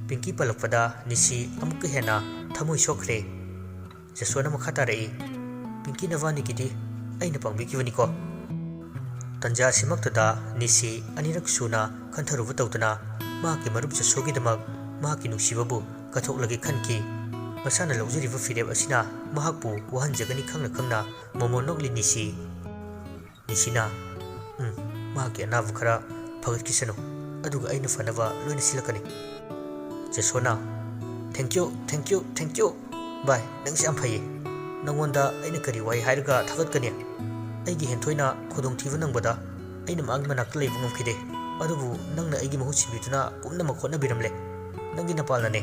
ꯄꯤꯡꯀꯤ ꯄꯜꯂꯛꯄꯗ ꯅꯤꯁꯤ ꯑꯃꯨꯛꯀ ꯍꯦꯟꯅ ꯊꯃꯣꯏ ꯁꯣꯛꯈ꯭ꯔꯦ꯫ ꯖꯁꯣꯅ ꯃꯈꯥ ꯇꯥꯔꯛꯏ, "ꯄꯤꯡꯀꯤ ꯅꯕꯥꯅꯤꯒꯤꯗꯤ ꯑꯩꯅ ꯄꯥꯡꯕꯤꯈꯤꯕꯅꯤꯀꯣ?" ꯇꯟꯖꯥ ꯑꯁꯤꯃꯛꯇꯗ ꯅꯤꯁꯤ ꯑꯅꯤꯔꯛ ꯁꯨꯅ ꯈꯟꯊꯔꯨꯕ ꯇꯧꯗꯨꯅ ꯃꯍꯥꯛꯀꯤ ꯃꯔꯨꯞ ꯖꯁꯣꯒꯤꯗꯃꯛ ꯃꯍꯥꯛꯀꯤ ꯅꯨꯡꯁꯤꯕꯕꯨ ꯀꯠꯊꯣꯛꯂꯒꯦ ꯈꯟꯈꯤ꯫ ꯃꯁꯥꯅ ꯂꯧꯖꯔꯤꯕ ꯐꯤꯔꯦꯞ ꯑꯁꯤꯅ ꯃꯍꯥꯛꯄꯨ ꯋꯥꯍꯟꯖꯒꯅꯤ ꯈꯪꯅ ꯈꯪꯅ ꯃꯣꯃꯣꯟ ꯅꯣꯛꯂꯤ ꯅꯤꯁꯤ꯫ ꯅꯤꯁꯤꯅ, "ꯎꯝ, ꯃꯍꯥꯛꯀꯤ ꯑꯅꯥꯕ ꯈꯔ ꯐꯒꯠꯈꯤꯁꯅꯨ, ꯑꯗꯨꯒ ꯑꯩꯅ ꯐꯅꯕ ꯂꯣꯏꯅ ꯁꯤꯜꯂꯛꯀꯅꯤ꯫" ꯖꯁꯣꯅ, "Thank you, thank you, thank you꯫ ꯚꯥꯏ, ꯅꯪꯁꯦ ꯌꯥꯝ ꯐꯩꯌꯦ꯫ ꯅꯪꯉꯣꯟꯗ ꯑꯩꯅ ꯀꯔꯤ ꯋꯥꯍꯩ ꯍꯥꯏꯔꯒ ꯊꯥꯒꯠꯀꯅꯤ? ꯑꯩꯒꯤ ꯍꯦꯟꯊꯣꯏꯅ ꯈꯨꯗꯣꯡꯊꯤꯕ ꯅꯪꯕꯗ ꯑꯩꯅ ꯃꯥꯒꯤ ꯃꯅꯥꯛꯇ ꯂꯩꯕ ꯉꯝꯈꯤꯗꯦ꯫ ꯑꯗꯨꯕꯨ ꯅꯪꯅ ꯑꯩꯒꯤ ꯃꯍꯨꯠ ꯁꯤꯟꯕꯤꯗꯨꯅ ꯄꯨꯝꯅꯃꯛ ꯍꯣꯠꯅꯕꯤꯔꯝꯂꯦ꯫ ꯅꯪꯒꯤ ꯅꯄꯥꯜꯅꯅꯦ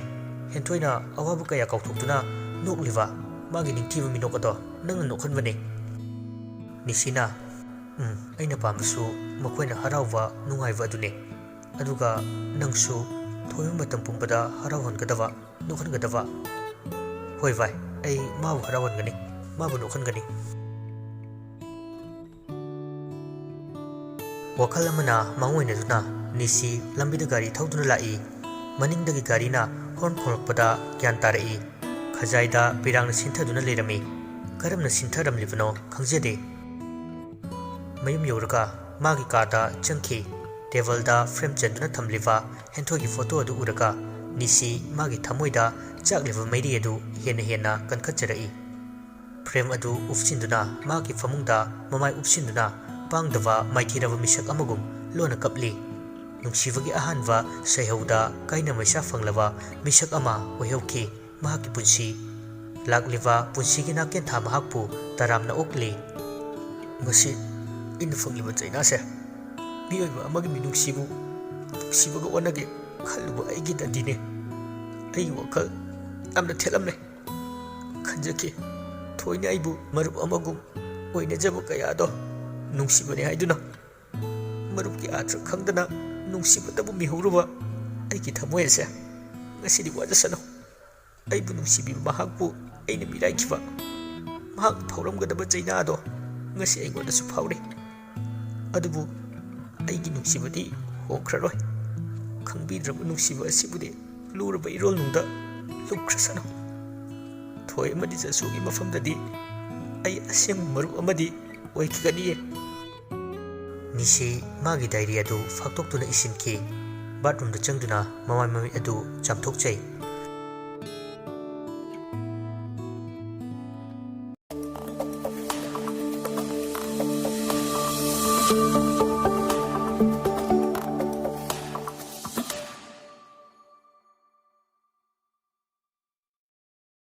ꯍꯦꯟꯊꯣꯏꯅ ꯑꯋꯥꯕ ꯀꯌꯥ ꯀꯥꯎꯊꯣꯛꯇꯨꯅ ꯅꯣꯛꯂꯤꯕ꯫ ꯃꯥꯒꯤ ꯅꯤꯡꯊꯤꯕ ꯃꯤꯅꯣꯛ ꯑꯗꯣ ꯅꯪꯅ ꯅꯣꯛꯍꯟꯕꯅꯦ꯫" ꯅꯤꯁꯤꯅ, "ꯎꯝ, ꯑꯩꯅ ꯄꯥꯝꯕꯁꯨ ꯃꯈꯣꯏꯅ ꯍꯔꯥꯎꯕ, ꯅꯨꯡꯉꯥꯏꯕ ꯑꯗꯨꯅꯦ꯫ ꯑꯗꯨꯒ ꯅꯪꯁꯨ ꯊꯣꯏꯕ ꯃꯇꯝ ꯄꯨꯝꯕꯗ ꯍꯔꯥꯎꯍꯟꯒꯗꯕ, ꯅꯣꯛꯍꯟꯒꯗꯕ꯫" "ꯍꯣꯏ ꯚꯥꯏ, ꯑꯩ ꯃꯥꯕꯨ ꯍꯔꯥꯎꯍꯟꯒꯅꯤ, ꯃꯥꯕꯨ ꯅꯣꯛꯍꯟꯒꯅꯤ꯫" ꯋꯥꯈꯜ ꯑꯃꯅ ꯃꯥꯡꯑꯣꯏꯅꯗꯨꯅ ꯅꯤꯁꯤ ꯂꯝꯕꯤꯗ ꯒꯥꯔꯤ ꯊꯧꯗꯨꯅ ꯂꯥꯛꯏ꯫ ꯃꯅꯤꯡꯗꯒꯤ ꯒꯥꯔꯤꯅ ꯍꯣꯔꯟ ꯈꯣꯡꯂꯛꯄꯗ ꯒ꯭ꯌꯥꯟ ꯇꯥꯔꯛꯏ꯫ ꯈꯖꯥꯏꯗ ꯄꯤꯔꯥꯡꯅ ꯁꯤꯟꯊꯗꯨꯅ ꯂꯩꯔꯝꯃꯤ꯫ ꯀꯔꯝꯅ ꯁꯤꯟꯊꯔꯝꯂꯤꯕꯅꯣ ꯈꯪꯖꯗꯦ꯫ ꯃꯌꯨꯝ ꯌꯧꯔꯒ ꯃꯥꯒꯤ ꯀꯥꯗ ꯆꯪꯈꯤ꯫ ꯇꯦꯕꯜꯗ ꯐ꯭ꯔꯦꯝ ꯆꯟꯗꯨꯅ ꯊꯝꯂꯤꯕ ꯍꯦꯟꯊꯣꯏꯒꯤ ꯐꯣꯇꯣ ꯑꯗꯨ ꯎꯔꯒ ꯅꯤꯁꯤ ꯃꯥꯒꯤ ꯊꯃꯣꯏꯗ ꯆꯥꯛꯂꯤꯕ ꯃꯩꯔꯤ ꯑꯗꯨ ꯍꯦꯟꯅ ꯍꯦꯟꯅ ꯀꯟꯈꯠꯆꯔꯛꯏ꯫ ꯐ꯭ꯔꯦꯝ ꯑꯗꯨ ꯎꯞꯁꯤꯟꯗꯨꯅ ꯃꯥꯒꯤ ꯐꯃꯨꯡꯗ ꯃꯃꯥꯏ ꯎꯞꯁꯤꯟꯗꯨꯅ ꯄꯥꯡꯗꯕ ꯃꯥꯏꯊꯤꯔꯕ ꯃꯤꯁꯛ ꯑꯃꯒꯨꯝ ꯂꯣꯟꯅ ꯀꯞꯂꯤ꯫ ꯅꯨꯡꯁꯤꯕꯒꯤ ꯑꯍꯥꯟꯕ ꯁꯩꯍꯧꯗ ꯀꯥꯏꯅ ꯃꯩꯁꯥ ꯐꯪꯂꯕ ꯃꯤꯁꯛ ꯑꯃ ꯑꯣꯏꯍꯧꯈꯤ ꯃꯍꯥꯛꯀꯤ ꯄꯨꯟꯁꯤ꯫ ꯂꯥꯛꯂꯤꯕ ꯄꯨꯟꯁꯤꯒꯤ ꯅꯥꯀꯦꯟꯊꯥ ꯃꯍꯥꯛꯄꯨ ꯇꯔꯥꯝꯅ ꯑꯣꯛꯂꯤ꯫ ꯉꯁꯤ ꯑꯩꯅ ꯐꯪꯂꯤꯕ ꯆꯩꯅꯥꯁꯦ ꯃꯤꯑꯣꯏꯕ ꯑꯃꯒꯤ ꯃꯤꯅꯨꯡꯁꯤꯕꯨ ꯅꯨꯡꯁꯤꯕꯒ ꯑꯣꯟꯅꯒꯦ ꯈꯜꯂꯨꯕ ꯑꯩꯒꯤ ꯗꯟꯗꯤꯅꯦ꯫ ꯑꯩꯒꯤ ꯋꯥꯈꯜ ꯌꯥꯝꯅ ꯊꯦꯠꯂꯝꯂꯦ꯫ ꯈꯟꯖꯈꯤ, ꯊꯣꯏꯅ ꯑꯩꯕꯨ ꯃꯔꯨꯞ ꯑꯃꯒꯨꯝ ꯑꯣꯏꯅꯖꯕ ꯀꯌꯥꯗꯣ ꯅꯨꯡꯁꯤꯕꯅꯦ ꯍꯥꯏꯗꯨꯅ꯫ ꯃꯔꯨꯞꯀꯤ ꯑꯥꯔꯊ ꯈꯪꯗꯅ ꯅꯨꯡꯁꯤꯕꯇꯕꯨ ꯃꯤꯍꯧꯔꯨꯕ ꯑꯩꯒꯤ ꯊꯃꯣꯏ ꯑꯁꯦ ꯉꯁꯤꯗꯤ ꯋꯥꯖꯁꯅꯨ꯫ ꯑꯩꯕꯨ ꯅꯨꯡꯁꯤꯕꯤꯕ ꯃꯍꯥꯛꯄꯨ ꯑꯩꯅ ꯃꯤꯔꯥꯏꯈꯤꯕ, ꯃꯍꯥꯛꯅ ꯐꯥꯎꯔꯝꯒꯗꯕ ꯆꯩꯅꯥ ꯑꯗꯣ ꯉꯁꯤ ꯑꯩꯉꯣꯟꯗꯁꯨ ꯐꯥꯎꯔꯤ꯫ ꯑꯗꯨꯕꯨ ꯑꯩꯒꯤ ꯅꯨꯡꯁꯤꯕꯗꯤ ꯍꯣꯡꯈ꯭ꯔꯔꯣꯏ꯫ ꯈꯪꯕꯤꯗ꯭ꯔꯕ ꯅꯨꯡꯁꯤꯕ ꯑꯁꯤꯕꯨꯗꯤ ꯂꯨꯔꯕ ꯏꯔꯣꯜꯅꯨꯡꯗ ꯂꯨꯞꯈ꯭ꯔꯁꯅꯨ꯫ ꯊꯣꯏ ꯑꯃꯗꯤ ꯆꯁꯨꯒꯤ ꯃꯐꯝꯗꯗꯤ ꯑꯩ ꯑꯁꯦꯡꯕ ꯃꯔꯨꯞ ꯑꯃꯗꯤ ꯑꯣꯏꯈꯤꯒꯅꯤꯌꯦ꯫ ꯅꯤꯁꯤ ꯃꯥꯒꯤ ꯗꯥꯏꯔꯤ ꯑꯗꯨ ꯐꯥꯛꯇꯣꯛꯇꯨꯅ ꯏꯁꯤꯟꯈꯤ꯫ ꯕꯥꯠꯔꯨꯝꯗ ꯆꯪꯗꯨꯅ ꯃꯃꯥꯏ ꯃꯃꯤꯠ ꯑꯗꯨ ꯆꯥꯝꯊꯣꯛꯆꯩ꯫